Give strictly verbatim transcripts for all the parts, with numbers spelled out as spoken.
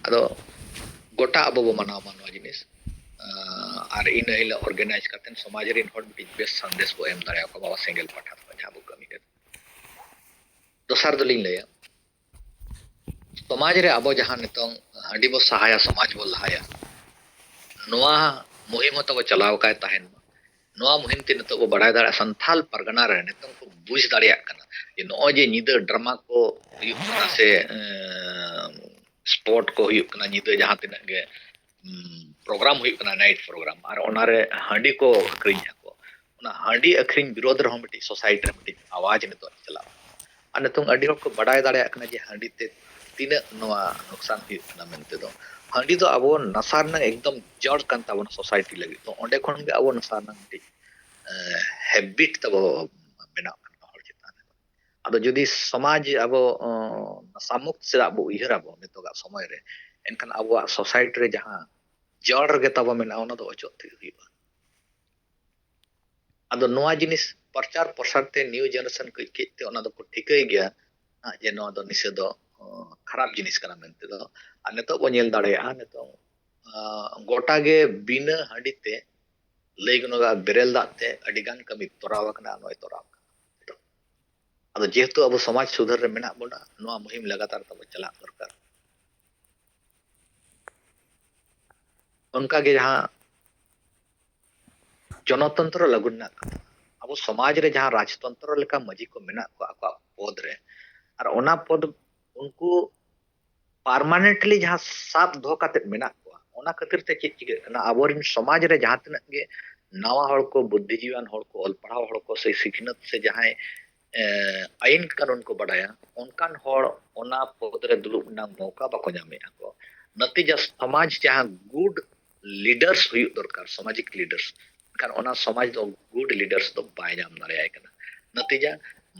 ᱟᱫᱚ ᱜᱚᱴᱟ ᱟᱵᱚ ᱵᱚ ᱢᱟᱱᱟᱣ ᱢᱟ ᱱᱚᱣᱟ ᱡᱤᱱᱤᱥ᱾ ᱟᱨ ᱤᱱᱟᱹ ᱦᱤᱞᱳᱜ ᱚᱨᱜᱟᱱᱟᱭᱤᱡᱽ ᱠᱟᱛᱮ ᱥᱚᱢᱟᱡᱽ ᱨᱮᱱ ᱦᱚᱲ ᱢᱤᱫᱴᱤᱡ ᱵᱮᱥ ᱥᱟᱸᱫᱮᱥ ᱵᱚ ᱮᱢ ᱫᱟᱲᱮᱭᱟᱠᱚᱣᱟ ᱵᱟᱵᱟ ᱥᱮᱸᱜᱮᱞ ᱯᱟᱦᱴᱟ ᱠᱷᱚᱱ ᱡᱟᱦᱟᱸ ᱵᱚ ᱠᱟᱹᱢᱤ ᱠᱟᱱᱟ᱾ ᱫᱚᱥᱟᱨ ᱫᱚᱞᱤᱧ ᱞᱟᱹᱭᱟ, ᱥᱚᱢᱟᱡᱽ ᱨᱮ ᱟᱵᱚ ᱡᱟᱦᱟᱸ ᱱᱤᱛᱚᱝ ᱦᱟᱺᱰᱤ ᱵᱚ ᱥᱟᱦᱟᱭᱟ, ᱥᱚᱢᱟᱡᱽ ᱵᱚ ᱞᱟᱦᱟᱭᱟ, ᱱᱚᱣᱟ ᱢᱩᱦᱤᱢ ᱦᱚᱸ ᱛᱟᱵᱚ ᱪᱟᱞᱟᱣ ᱟᱠᱟᱭ ᱛᱟᱦᱮᱱ ᱢᱟ᱾ ᱱᱚᱣᱟ ᱢᱩᱦᱤᱢ ᱛᱮ ᱱᱤᱛᱚᱜ ᱵᱚ ᱵᱟᱲᱟᱭ ᱫᱟᱲᱮᱭᱟᱜᱼᱟ, ᱥᱟᱱᱛᱷᱟᱞ ᱯᱟᱨᱜᱟᱱᱟ ᱨᱮ ᱱᱤᱛᱚᱝ ᱠᱚ ᱵᱩᱡᱽ ᱫᱟᱲᱮᱭᱟᱜ ᱠᱟᱱᱟ ᱡᱮ ᱱᱚᱜᱼᱚᱭ ᱡᱮ ᱧᱤᱫᱟᱹ ᱰᱨᱟᱢᱟ ᱠᱚ ᱦᱩᱭᱩᱜ ᱠᱟᱱᱟ ᱥᱮ ᱥᱯᱳᱨᱴ ᱠᱚ ᱦᱩᱭᱩᱜ ᱠᱟᱱᱟ, ᱧᱤᱫᱟᱹ ᱡᱟᱦᱟᱸ ᱛᱤᱱᱟᱹᱜ ᱜᱮ ᱯᱨᱳᱜᱨᱟᱢ ᱦᱩᱭᱩᱜ ᱠᱟᱱᱟ, ᱱᱟᱭᱤᱴ ᱯᱨᱳᱜᱨᱟᱢ, ᱟᱨ ᱚᱱᱟᱨᱮ ᱦᱟᱺᱰᱤ ᱠᱚ ᱟᱹᱠᱷᱨᱤᱧ ᱟᱠᱚ, ᱚᱱᱟ ᱦᱟᱺᱰᱤ ᱟᱹᱠᱷᱨᱤᱧ ᱵᱤᱨᱳᱫᱷ ᱨᱮᱦᱚᱸ ᱢᱤᱫᱴᱤᱡ ᱥᱳᱥᱟᱭᱴᱤ ᱨᱮ ᱢᱤᱫᱴᱤᱡ ᱟᱣᱟᱡᱽ ᱱᱤᱛᱚᱜ ᱪᱟᱞᱟᱜ ᱠᱟᱱᱟ᱾ ᱟᱨ ᱱᱤᱛᱚᱝ ᱟᱹᱰᱤ ᱦᱚᱲ ᱠᱚ ᱵᱟᱰᱟᱭ ᱫᱟᱲᱮᱭᱟᱜ ᱠᱟᱱᱟ ᱡᱮ ᱦᱟᱺᱰᱤ ᱛᱮ ᱛᱤᱱᱟᱹᱜ ᱱᱚᱣᱟ ᱱᱩᱠᱥᱟᱱ ᱦᱩᱭᱩᱜ ᱠᱟᱱᱟ ᱢᱮᱱᱛᱮ ᱫᱚ᱾ ᱦᱟᱺᱰᱤ ᱫᱚ ᱟᱵᱚ ᱱᱟᱥᱟ ᱨᱮᱱᱟᱜ ᱮᱠᱫᱚᱢ ᱡᱚᱲ ᱠᱟᱱ ᱛᱟᱵᱚᱱᱟ ᱥᱳᱥᱟᱭᱴᱤ ᱞᱟᱹᱜᱤᱫ ᱫᱚ᱾ ᱚᱸᱰᱮ ᱠᱷᱚᱱ ᱜᱮ ᱟᱵᱚ ᱱᱟᱥᱟ ᱨᱮᱱᱟᱜ ᱢᱤᱫᱴᱤᱡ ᱦᱮᱵᱤᱴ ᱛᱟᱵᱚ ᱵᱮᱱᱟᱜ ᱠᱟᱱᱟ ᱦᱚᱲ ᱪᱮᱛᱟᱱ ᱨᱮ᱾ ᱟᱫᱚ ᱡᱩᱫᱤ ᱥᱚᱢᱟᱡᱽ ᱟᱵᱚ ᱱᱟᱥᱟ ᱢᱩᱠᱛ ᱥᱮᱫ ᱵᱚ ᱩᱭᱦᱟᱹᱨ ᱟᱵᱚ ᱱᱤᱛᱚᱜᱟᱜ ᱥᱚᱢᱚᱭ ᱨᱮ, ᱮᱱᱠᱷᱟᱱ ᱟᱵᱚᱣᱟᱜ ᱥᱳᱥᱟᱭᱴᱤ ᱨᱮ ᱡᱟᱦᱟᱸ ᱡᱚᱲ ᱨᱮ ᱛᱟᱵᱚ ᱢᱮᱱᱟᱜᱼᱟ, ᱚᱱᱟ ᱫᱚ ᱚᱪᱚᱜ ᱛᱮᱜᱮ ᱦᱩᱭᱩᱜᱼᱟ᱾ ᱟᱫᱚ ᱱᱚᱣᱟ ᱡᱤᱱᱤᱥ ᱯᱨᱚᱪᱟᱨ ᱯᱨᱚᱥᱟᱨ ᱛᱮ ᱱᱤᱭᱩ ᱡᱮᱱᱟᱨᱮᱥᱚᱱ ᱠᱟᱹᱡ ᱠᱟᱹᱡ ᱛᱮ ᱚᱱᱟ ᱫᱚᱠᱚ ᱴᱷᱤᱠᱟᱹᱭ ᱜᱮᱭᱟ ᱦᱟᱸᱜ ᱡᱮ ᱱᱚᱣᱟ ᱫᱚ ᱱᱤᱥᱟᱹ ᱫᱚ ᱠᱷᱟᱨᱟᱯ ᱡᱤᱱᱤᱥ ᱠᱟᱱᱟ ᱢᱮᱱᱛᱮ ᱫᱚ᱾ ᱟᱨ ᱱᱤᱛᱚᱜ ᱵᱚ ᱧᱮᱞ ᱫᱟᱲᱮᱭᱟᱜᱼᱟ, ᱱᱤᱛᱚᱜ ᱜᱚᱴᱟ ᱜᱮ ᱵᱤᱱᱟᱹ ᱦᱟᱺᱰᱤ ᱛᱮ ᱞᱟᱹᱭ ᱜᱟᱱᱚᱜᱼᱟ ᱵᱮᱨᱮᱞ ᱫᱟᱜ ᱛᱮ ᱟᱹᱰᱤ ᱜᱟᱱ ᱠᱟᱹᱢᱤ ᱛᱚᱨᱟᱣ ᱟᱠᱟᱱᱟ, ᱱᱚᱜᱼᱚᱭ ᱛᱚᱨᱟᱣ ᱟᱠᱟᱱᱟ᱾ ᱟᱫᱚ ᱡᱮᱦᱮᱛᱩ ᱟᱵᱚ ᱥᱚᱢᱟᱡᱽ ᱥᱩᱫᱷᱟᱹᱨ ᱨᱮ ᱢᱮᱱᱟᱜ ᱵᱚᱱᱟ, ᱱᱚᱣᱟ ᱢᱩᱦᱤᱢ ᱞᱟᱜᱟᱛᱟᱨ ᱛᱟᱵᱚ ᱪᱟᱞᱟᱜ ᱫᱚᱨᱠᱟᱨ᱾ ᱚᱱᱠᱟᱜᱮ ᱡᱟᱦᱟᱸ ᱡᱚᱱᱚᱛᱚᱱᱛᱨᱚ ᱞᱟᱹᱜᱩ ᱨᱮᱱᱟᱜ ᱠᱟᱛᱷᱟ, ᱟᱵᱚ ᱥᱚᱢᱟᱡᱽ ᱨᱮ ᱡᱟᱦᱟᱸ ᱨᱟᱡᱽᱛᱚᱱᱛᱨᱚ ᱞᱮᱠᱟ ᱢᱟᱹᱡᱷᱤ ᱠᱚ ᱢᱮᱱᱟᱜ ᱠᱚᱣᱟ ᱟᱠᱚᱣᱟᱜ ᱯᱚᱫᱽ ᱨᱮ, ᱟᱨ ᱚᱱᱟ ᱯᱚᱫᱽ ᱩᱱᱠᱩ ᱯᱟᱨᱢᱟᱱᱮᱱᱴᱞᱤ ᱡᱟᱦᱟᱸ ᱥᱟᱵ ᱫᱚᱦᱚ ᱠᱟᱛᱮ ᱢᱮᱱᱟᱜ ᱠᱚᱣᱟ, ᱚᱱᱟ ᱠᱷᱟᱹᱛᱤᱨ ᱛᱮ ᱪᱮᱫ ᱪᱤᱠᱟᱹᱜ ᱠᱟᱱᱟ, ᱟᱵᱚᱨᱮᱱ ᱥᱚᱢᱟᱡᱽ ᱨᱮ ᱡᱟᱦᱟᱸ ᱛᱤᱱᱟᱹᱜ ᱜᱮ ᱱᱟᱣᱟ ᱦᱚᱲ ᱠᱚ, ᱵᱩᱫᱽᱫᱷᱤᱡᱤᱵᱤᱭᱟᱱ ᱦᱚᱲ ᱠᱚ, ᱚᱞ ᱯᱟᱲᱦᱟᱣ ᱦᱚᱲ ᱠᱚ, ᱥᱮ ᱥᱤᱠᱷᱱᱟᱹᱛ ᱥᱮ ᱡᱟᱦᱟᱸᱭ ᱟᱹᱭᱤᱱ ᱠᱟᱹᱱᱩᱱ ᱠᱚ ᱵᱟᱰᱟᱭᱟ, ᱚᱱᱠᱟᱱ ᱦᱚᱲ ᱚᱱᱟ ᱯᱚᱫᱽ ᱨᱮ ᱫᱩᱲᱩᱵ ᱨᱮᱱᱟᱜ ᱢᱚᱣᱠᱟ ᱵᱟᱠᱚ ᱧᱟᱢᱮᱫᱼᱟ ᱠᱚ᱾ ᱱᱟᱛᱤᱡᱟ ᱥᱚᱢᱟᱡᱽ ᱡᱟᱦᱟᱸ ᱜᱩᱰ ᱞᱤᱰᱟᱨᱥ ᱦᱩᱭᱩᱜ ᱫᱚᱨᱠᱟᱨ, ᱥᱟᱢᱟᱡᱤᱠ ᱞᱤᱰᱟᱨᱥ, ᱢᱮᱱᱠᱷᱟᱱ ᱚᱱᱟ ᱥᱚᱢᱟᱡᱽ ᱫᱚ ᱜᱩᱰ ᱞᱤᱰᱟᱨᱥ ᱫᱚ ᱵᱟᱭ ᱧᱟᱢ ᱫᱟᱲᱮᱭᱟᱭ ᱠᱟᱱᱟ᱾ ᱱᱟᱛᱤᱡᱟ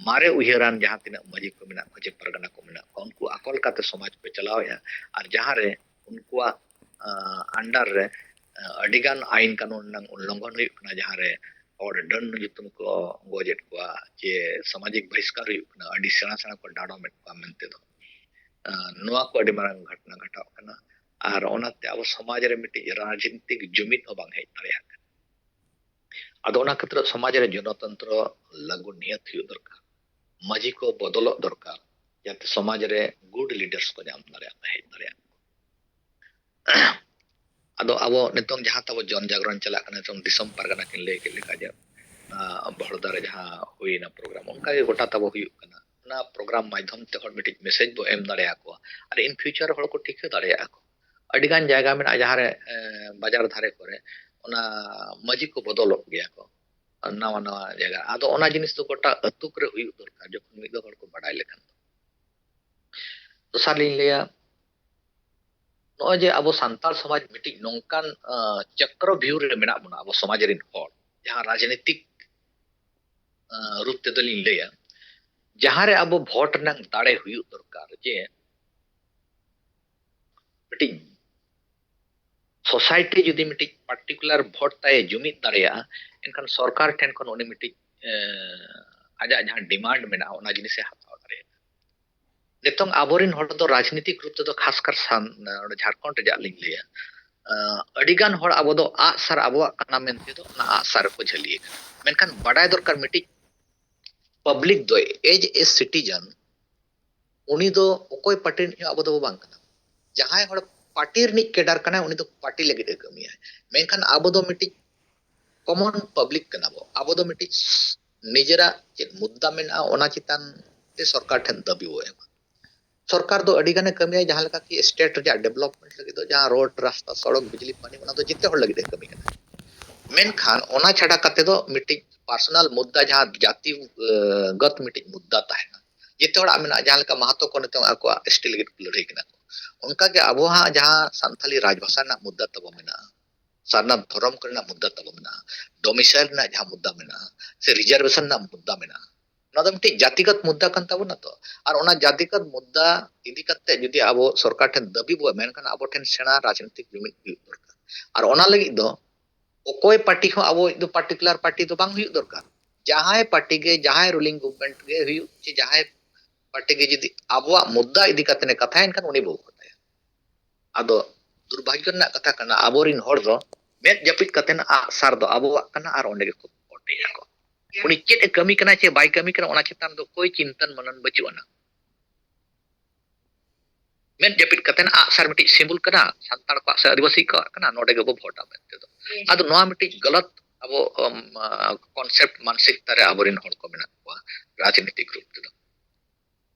ᱢᱟᱨᱮ ᱩᱭᱦᱟᱹᱨᱟᱱ ᱡᱟᱦᱟᱸ ᱛᱤᱱᱟᱹᱜ ᱢᱟᱹᱡᱷᱤ ᱠᱚ ᱢᱮᱱᱟᱜ ᱠᱚᱣᱟ ᱪᱮ ᱯᱟᱨᱜᱟᱱᱟ ᱠᱚ ᱢᱮᱱᱟᱜ ᱠᱚᱣᱟ, ᱩᱱᱠᱩ ᱟᱠᱚ ᱞᱮᱠᱟᱛᱮ ᱥᱚᱢᱟᱡᱽ ᱠᱚ ᱪᱟᱞᱟᱣᱮᱫᱼᱟ, ᱟᱨ ᱡᱟᱦᱟᱸ ᱨᱮ ᱩᱱᱠᱩᱣᱟᱜ ᱟᱱᱰᱟᱨ ᱨᱮ ᱟᱹᱰᱤᱜᱟᱱ ᱟᱭᱤᱱ ᱠᱟᱹᱱᱩᱱ ᱨᱮᱱᱟᱜ ᱩᱞᱞᱚᱝᱜᱷᱚᱱ ᱦᱩᱭᱩᱜ ᱠᱟᱱᱟ, ᱡᱟᱦᱟᱸ ᱨᱮ ᱦᱚᱲ ᱰᱟᱹᱱ ᱧᱩᱛᱩᱢ ᱠᱚ ᱜᱚᱡᱮᱫ ᱠᱚᱣᱟ ᱪᱮ ᱥᱟᱢᱟᱡᱤᱠ ᱵᱚᱦᱤᱥᱠᱟᱨ ᱦᱩᱭᱩᱜ ᱠᱟᱱᱟ, ᱟᱹᱰᱤ ᱥᱮᱬᱟ ᱥᱮᱬᱟ ᱠᱚ ᱰᱟᱰᱚᱢᱮᱫ ᱠᱚᱣᱟ ᱢᱮᱱᱛᱮ ᱫᱚ᱾ ᱟᱨ ᱱᱚᱣᱟ ᱠᱚ ᱟᱹᱰᱤ ᱢᱟᱨᱟᱝ ᱜᱷᱚᱴᱚᱱᱟ ᱜᱷᱚᱴᱟᱣ ᱠᱟᱱᱟ᱾ ᱟᱨ ᱚᱱᱟᱛᱮ ᱟᱵᱚ ᱥᱚᱢᱟᱡᱽ ᱨᱮ ᱢᱤᱫᱴᱤᱡ ᱨᱟᱡᱽᱱᱤᱛᱤᱠ ᱡᱩᱢᱤᱫ ᱦᱚᱸ ᱵᱟᱝ ᱦᱮᱡ ᱫᱟᱲᱮᱭᱟᱜ ᱠᱟᱱᱟ᱾ ᱟᱫᱚ ᱚᱱᱟ ᱠᱷᱟᱹᱛᱤᱨ ᱥᱚᱢᱟᱡᱽ ᱨᱮ ᱡᱚᱱᱚᱛᱚᱱᱛᱨᱚ ᱞᱟᱹᱜᱩ ᱱᱤᱦᱟᱹᱛ ᱦᱩᱭᱩᱜ ᱫᱚᱨᱠᱟᱨ, ᱢᱟᱹᱡᱷᱤ ᱠᱚ ᱵᱚᱫᱚᱞᱚᱜ ᱫᱚᱨᱠᱟᱨ, ᱡᱟᱛᱮ ᱥᱚᱢᱟᱡᱽ ᱨᱮ good leaders ᱠᱚ ᱧᱟᱢ ᱫᱟᱲᱮᱭᱟᱜ ᱢᱟ, ᱦᱮᱡ ᱫᱟᱲᱮᱭᱟᱜ ᱢᱟ᱾ ᱟᱫᱚ ᱟᱵᱚ ᱱᱤᱛᱚᱝ ᱡᱟᱦᱟᱸ ᱛᱟᱵᱚ ᱡᱚᱱ ᱡᱟᱜᱽᱨᱚᱱ ᱪᱟᱞᱟᱜ ᱠᱟᱱᱟ, ᱱᱤᱛᱚᱝ ᱫᱤᱥᱚᱢ ᱯᱟᱨᱜᱟᱱᱟ ᱠᱤᱱ ᱞᱟᱹᱭ ᱠᱮᱫ ᱞᱮᱠᱟ ᱡᱮ, ᱟᱸ, ᱵᱚᱦᱲᱫᱟ ᱨᱮ ᱡᱟᱦᱟᱸ ᱦᱩᱭᱱᱟ ᱯᱨᱳᱜᱨᱟᱢ, ᱚᱱᱠᱟ ᱜᱮ ᱜᱚᱴᱟ ᱛᱟᱵᱚ ᱦᱩᱭᱩᱜ ᱠᱟᱱᱟ᱾ ᱚᱱᱟ ᱯᱨᱳᱜᱨᱟᱢ ᱢᱟᱫᱽᱫᱷᱚᱢ ᱛᱮ ᱦᱚᱲ ᱢᱤᱫᱴᱤᱡ ᱢᱮᱥᱮᱡᱽ ᱵᱚ ᱮᱢ ᱫᱟᱲᱮᱭᱟᱠᱚᱣᱟ, ᱟᱨ in future ᱦᱚᱲ ᱠᱚ ᱴᱷᱤᱠᱟᱹ ᱫᱟᱲᱮᱭᱟᱜᱼᱟ ᱠᱚ᱾ ᱟᱹᱰᱤᱜᱟᱱ ᱡᱟᱭᱜᱟ ᱢᱮᱱᱟᱜᱼᱟ ᱡᱟᱦᱟᱸᱨᱮ, ᱮᱸ, ᱵᱟᱡᱟᱨ ᱫᱷᱟᱨᱮ ᱠᱚᱨᱮ ᱚᱱᱟ ᱢᱟᱹᱡᱷᱤ ᱠᱚ ᱵᱚᱫᱚᱞᱚᱜ ᱜᱮᱭᱟ ᱠᱚ, ᱱᱟᱣᱟ ᱱᱟᱣᱟ ᱡᱟᱭᱜᱟ᱾ ᱟᱫᱚ ᱚᱱᱟ ᱡᱤᱱᱤᱥ ᱫᱚ ᱜᱚᱴᱟ ᱟᱹᱛᱩ ᱠᱚᱨᱮ ᱦᱩᱭᱩᱜ ᱫᱚᱨᱠᱟᱨ, ᱡᱚᱠᱷᱚᱱ ᱢᱤᱫ ᱵᱟᱨ ᱦᱚᱲ ᱠᱚ ᱵᱟᱰᱟᱭ ᱞᱮᱠᱷᱟᱱ ᱫᱚ᱾ ᱫᱚᱥᱟᱨ ᱞᱤᱧ ᱞᱟᱹᱭᱟ, ᱱᱚᱜᱼᱚᱭ ᱡᱮ ᱟᱵᱚ ᱥᱟᱱᱛᱟᱲ ᱥᱚᱢᱟᱡᱽ ᱢᱤᱫᱴᱤᱡ ᱱᱚᱝᱠᱟᱱ, ᱟᱸ, ᱪᱚᱠᱨᱚ ᱵᱷᱤᱭᱩ ᱨᱮ ᱢᱮᱱᱟᱜ ᱵᱚᱱᱟ ᱟᱵᱚ ᱥᱚᱢᱟᱡᱽ ᱨᱮᱱ ᱦᱚᱲ, ᱡᱟᱦᱟᱸ ᱨᱟᱡᱽᱱᱤᱛᱤᱠ, ᱟᱸ, ᱨᱩᱯ ᱛᱮᱫᱚ ᱞᱤᱧ ᱞᱟᱹᱭᱟ, ᱡᱟᱦᱟᱸ ᱨᱮ ᱟᱵᱚ ᱵᱷᱳᱴ ᱨᱮᱱᱟᱜ ᱫᱟᱲᱮ ᱦᱩᱭᱩᱜ ᱫᱚᱨᱠᱟᱨ, ᱡᱮ ᱢᱤᱫᱴᱤᱡ ᱥᱳᱥᱟᱭᱴᱤ ᱡᱩᱫᱤ ᱢᱤᱫᱴᱤᱡ ᱯᱟᱨᱴᱤᱠᱩᱞᱟᱨ ᱵᱷᱳᱴ ᱛᱟᱭ ᱡᱩᱢᱤᱫ ᱫᱟᱲᱮᱭᱟᱜᱼᱟ, ᱮᱱᱠᱷᱟᱱ ᱥᱚᱨᱠᱟᱨ ᱴᱷᱮᱱ ᱠᱷᱚᱱ ᱩᱱᱤ ᱢᱤᱫᱴᱤᱡ, ᱮᱸ, ᱟᱡᱟᱜ ᱡᱟᱦᱟᱸ ᱰᱤᱢᱟᱱᱰ ᱢᱮᱱᱟᱜᱼᱟ, ᱚᱱᱟ ᱡᱤᱱᱤᱥᱮ ᱦᱟᱛᱟᱣ ᱫᱟᱲᱮᱭᱟᱜᱼᱟ᱾ ᱱᱤᱛᱚᱝ ᱟᱵᱚᱨᱮᱱ ᱦᱚᱲ ᱫᱚ ᱨᱟᱡᱽᱱᱤᱛᱤᱠ ᱨᱩᱯ ᱛᱮᱫᱚ ᱠᱷᱟᱥᱠᱟᱨ ᱥᱟᱱ-, ᱱᱚᱰᱮ ᱡᱷᱟᱲᱠᱷᱚᱸᱰ ᱨᱮᱭᱟᱜ ᱞᱤᱧ ᱞᱟᱹᱭᱟ, ᱟᱸ, ᱟᱹᱰᱤᱜᱟᱱ ᱦᱚᱲ ᱟᱵᱚ ᱫᱚ ᱟᱜᱼᱥᱟᱨ ᱟᱵᱚᱣᱟᱜ ᱠᱟᱱᱟ ᱢᱮᱱᱛᱮ ᱫᱚ ᱚᱱᱟ ᱟᱜᱼᱥᱟᱨ ᱨᱮᱠᱚ ᱡᱷᱟᱹᱞᱤ ᱟᱠᱟᱱᱟ᱾ ᱢᱮᱱᱠᱷᱟᱱ ᱵᱟᱰᱟᱭ ᱫᱚᱨᱠᱟᱨ, ᱢᱤᱫᱴᱤᱡ ᱯᱟᱵᱽᱞᱤᱠ ᱫᱚ as a citizen ᱩᱱᱤ ᱫᱚ ᱚᱠᱚᱭ ᱯᱟᱨᱴᱤ ᱨᱤᱱᱤᱡ ᱦᱚᱸ ᱟᱵᱚ ᱫᱚ ᱵᱟᱝ ᱠᱟᱱᱟ᱾ ᱡᱟᱦᱟᱸᱭ ᱦᱚᱲ ᱯᱟᱨᱴᱤ ᱨᱤᱱᱤᱡ ᱠᱮᱰᱟᱨ ᱠᱟᱱᱟᱭ, ᱩᱱᱤ ᱫᱚ ᱯᱟᱨᱴᱤ ᱞᱟᱹᱜᱤᱫ ᱮ ᱠᱟᱹᱢᱤᱭᱟᱭ᱾ ᱢᱮᱱᱠᱷᱟᱱ ᱟᱵᱚ ᱫᱚ ᱢᱤᱫᱴᱤᱡ ᱠᱚᱢᱚᱱ ᱯᱟᱵᱽᱞᱤᱠ ᱠᱟᱱᱟ ᱵᱚ᱾ ᱟᱵᱚ ᱫᱚ ᱢᱤᱫᱴᱤᱡ ᱱᱤᱡᱮᱨᱟᱜ ᱪᱮᱫ ᱢᱩᱫᱽᱫᱟ ᱢᱮᱱᱟᱜᱼᱟ, ᱚᱱᱟ ᱪᱮᱛᱟᱱ ᱛᱮ ᱥᱚᱨᱠᱟᱨ ᱴᱷᱮᱱ ᱫᱟᱹᱵᱤ ᱵᱚ ᱮᱢᱟ᱾ ᱥᱚᱨᱠᱟᱨ ᱫᱚ ᱟᱹᱰᱤ ᱜᱟᱱᱮ ᱠᱟᱹᱢᱤᱭᱟ, ᱡᱟᱦᱟᱸ ᱞᱮᱠᱟ ᱠᱤ ᱥᱴᱮᱴ ᱨᱮᱭᱟᱜ ᱰᱮᱵᱷᱞᱚᱯᱢᱮᱱᱴ ᱞᱟᱹᱜᱤᱫ ᱫᱚ ᱡᱟᱦᱟᱸ ᱨᱳᱰ, ᱨᱟᱥᱛᱟ, ᱥᱚᱲᱚᱠ, ᱵᱤᱡᱽᱞᱤ, ᱯᱟᱱᱤ, ᱚᱱᱟ ᱫᱚ ᱡᱮᱛᱮ ᱦᱚᱲ ᱞᱟᱹᱜᱤᱫ ᱮ ᱠᱟᱹᱢᱤ ᱠᱟᱱᱟ᱾ ᱢᱮᱱᱠᱷᱟᱱ ᱚᱱᱟ ᱪᱷᱟᱰᱟ ᱠᱟᱛᱮ ᱫᱚ ᱢᱤᱫᱴᱤᱡ ᱯᱟᱨᱥᱚᱱᱟᱞ ᱢᱩᱫᱽᱫᱟ, ᱡᱟᱦᱟᱸ ᱡᱟᱹᱛᱤ, ᱮ, ᱜᱚᱛ ᱢᱤᱫᱴᱤᱡ ᱢᱩᱫᱽᱫᱟ ᱛᱟᱦᱮᱱᱟ, ᱡᱮᱛᱮ ᱦᱚᱲᱟᱜ ᱢᱮᱱᱟᱜᱼᱟ᱾ ᱡᱟᱦᱟᱸ ᱞᱮᱠᱟ ᱢᱟᱦᱟᱛᱚ ᱠᱚ ᱱᱤᱛᱚᱝ ᱟᱠᱚᱣᱟᱜ ᱮᱥ ᱴᱤ ᱞᱟᱹᱜᱤᱫ ᱠᱚ ᱞᱟᱹᱲᱦᱟᱹᱭ ᱠᱟᱱᱟ ᱠᱚ, ᱚᱱᱠᱟᱜᱮ ᱟᱵᱚ ᱦᱟᱸᱜ ᱡᱟᱦᱟᱸ ᱥᱟᱱᱛᱟᱞᱤ ᱨᱟᱡᱽᱵᱷᱟᱥᱟ ᱨᱮᱱᱟᱜ ᱢᱩᱫᱽᱫᱟ ᱛᱟᱵᱚ ᱢᱮᱱᱟᱜᱼᱟ, ᱥᱟᱨᱱᱟ ᱫᱷᱚᱨᱚᱢ ᱠᱚᱨᱮᱱᱟᱜ ᱢᱩᱫᱽᱫᱟ ᱛᱟᱵᱚ ᱢᱮᱱᱟᱜᱼᱟ, ᱰᱚᱢᱤᱥᱟᱭᱤᱞ ᱨᱮᱱᱟᱜ ᱡᱟᱦᱟᱸ ᱢᱩᱫᱽᱫᱟ ᱢᱮᱱᱟᱜᱼᱟ, ᱥᱮ ᱨᱤᱡᱟᱨᱵᱷᱮᱥᱚᱱ ᱨᱮᱱᱟᱜ ᱢᱩᱫᱽᱫᱟ ᱢᱮᱱᱟᱜᱼᱟ, ᱚᱱᱟ ᱫᱚ ᱢᱤᱫᱴᱤᱡ ᱡᱟᱹᱛᱤᱜᱚᱛ ᱢᱩᱫᱽᱫᱟ ᱠᱟᱱ ᱛᱟᱵᱚᱱᱟ ᱛᱚ᱾ ᱟᱨ ᱚᱱᱟ ᱡᱟᱹᱛᱤᱜᱚᱛ ᱢᱩᱫᱽᱫᱟ ᱤᱫᱤ ᱠᱟᱛᱮ ᱡᱩᱫᱤ ᱟᱵᱚ ᱥᱚᱨᱠᱟᱨ ᱴᱷᱮᱱ ᱫᱟᱹᱵᱤ ᱵᱚ ᱮᱢᱟ, ᱮᱱᱠᱷᱟᱱ ᱟᱵᱚ ᱴᱷᱮᱱ ᱥᱮᱬᱟ ᱨᱟᱡᱽᱱᱤᱛᱤᱠ ᱡᱩᱢᱤᱫ ᱦᱩᱭᱩᱜ ᱫᱚᱨᱠᱟᱨ᱾ ᱟᱨ ᱚᱱᱟ ᱞᱟᱹᱜᱤᱫ ᱫᱚ ᱚᱠᱚᱭ ᱯᱟᱨᱴᱤ ᱦᱚᱸ ᱟᱵᱚ ᱫᱚ ᱯᱟᱨᱴᱤᱠᱩᱞᱟᱨ ᱯᱟᱨᱴᱤ ᱫᱚ ᱵᱟᱝ ᱦᱩᱭᱩᱜ ᱫᱚᱨᱠᱟᱨ᱾ ᱡᱟᱦᱟᱸᱭ ᱯᱟᱨᱴᱤ ᱜᱮ, ᱡᱟᱦᱟᱸᱭ ᱨᱩᱞᱤᱝ ᱜᱚᱵᱷᱢᱮᱱᱴ ᱜᱮ ᱦᱩᱭᱩᱜ, ᱪᱮ ᱡᱟᱦᱟᱸᱭ ᱯᱟᱨᱴᱤ ᱜᱮ ᱡᱩᱫᱤ ᱟᱵᱚᱣᱟᱜ ᱢᱩᱫᱽᱫᱟ ᱤᱫᱤ ᱠᱟᱛᱮ ᱮ ᱠᱟᱛᱷᱟᱭᱟ, ᱮᱱᱠᱷᱟᱱ ᱩᱱᱤ ᱵᱚ ᱵᱷᱳᱴ ᱟᱭᱟ᱾ ᱟᱫᱚ ᱫᱩᱨᱵᱷᱟᱜᱽᱭᱚ ᱨᱮᱱᱟᱜ ᱠᱟᱛᱷᱟ ᱠᱟᱱᱟ, ᱟᱵᱚᱨᱤᱱ ᱦᱚᱲ ᱫᱚ ᱢᱮᱫ ᱡᱟᱹᱯᱤᱫ ᱠᱟᱛᱮ ᱟᱜ ᱥᱟᱨ ᱫᱚ ᱟᱵᱚᱣᱟᱜ ᱠᱟᱱᱟ ᱟᱨ ᱚᱸᱰᱮ ᱜᱮᱠᱚ ᱵᱷᱳᱴᱮᱜᱼᱟ ᱠᱚ᱾ ᱩᱱᱤ ᱪᱮᱫ ᱮ ᱠᱟᱹᱢᱤ ᱠᱟᱱᱟ ᱪᱮ ᱵᱟᱭ ᱠᱟᱹᱢᱤ ᱠᱟᱱᱟ, ᱚᱱᱟ ᱪᱮᱛᱟᱱ ᱫᱚ ᱠᱳᱭ ᱪᱤᱱᱛᱟᱹᱱ ᱢᱟᱱᱟᱱ ᱵᱟᱹᱪᱩᱜ ᱟᱱᱟ᱾ ᱢᱮᱫ ᱡᱟᱹᱯᱤᱫ ᱠᱟᱛᱮ ᱟᱜ ᱥᱟᱨ ᱢᱤᱫᱴᱤᱡ ᱥᱤᱢᱵᱚᱞ ᱠᱟᱱᱟ, ᱥᱟᱱᱛᱟᱲ ᱠᱚᱣᱟᱜ ᱥᱮ ᱟᱹᱫᱤᱵᱟᱹᱥᱤ ᱠᱚᱣᱟᱜ ᱠᱟᱱᱟ, ᱱᱚᱰᱮ ᱜᱮᱵᱚ ᱵᱷᱳᱴᱟ ᱢᱮᱱᱛᱮ ᱫᱚ᱾ ᱟᱫᱚ ᱱᱚᱣᱟ ᱢᱤᱫᱴᱤᱡ ᱜᱟᱞᱟᱛ ᱟᱵᱚ ᱠᱚᱱᱥᱮᱯᱴ ᱢᱟᱱᱥᱤᱠᱛᱟ ᱨᱮ ᱟᱵᱚᱨᱮᱱ ᱦᱚᱲ ᱠᱚ ᱢᱮᱱᱟᱜ ᱠᱚᱣᱟ ᱨᱟᱡᱽᱱᱤᱛᱤᱠ ᱨᱩᱯ ᱛᱮᱫᱚ᱾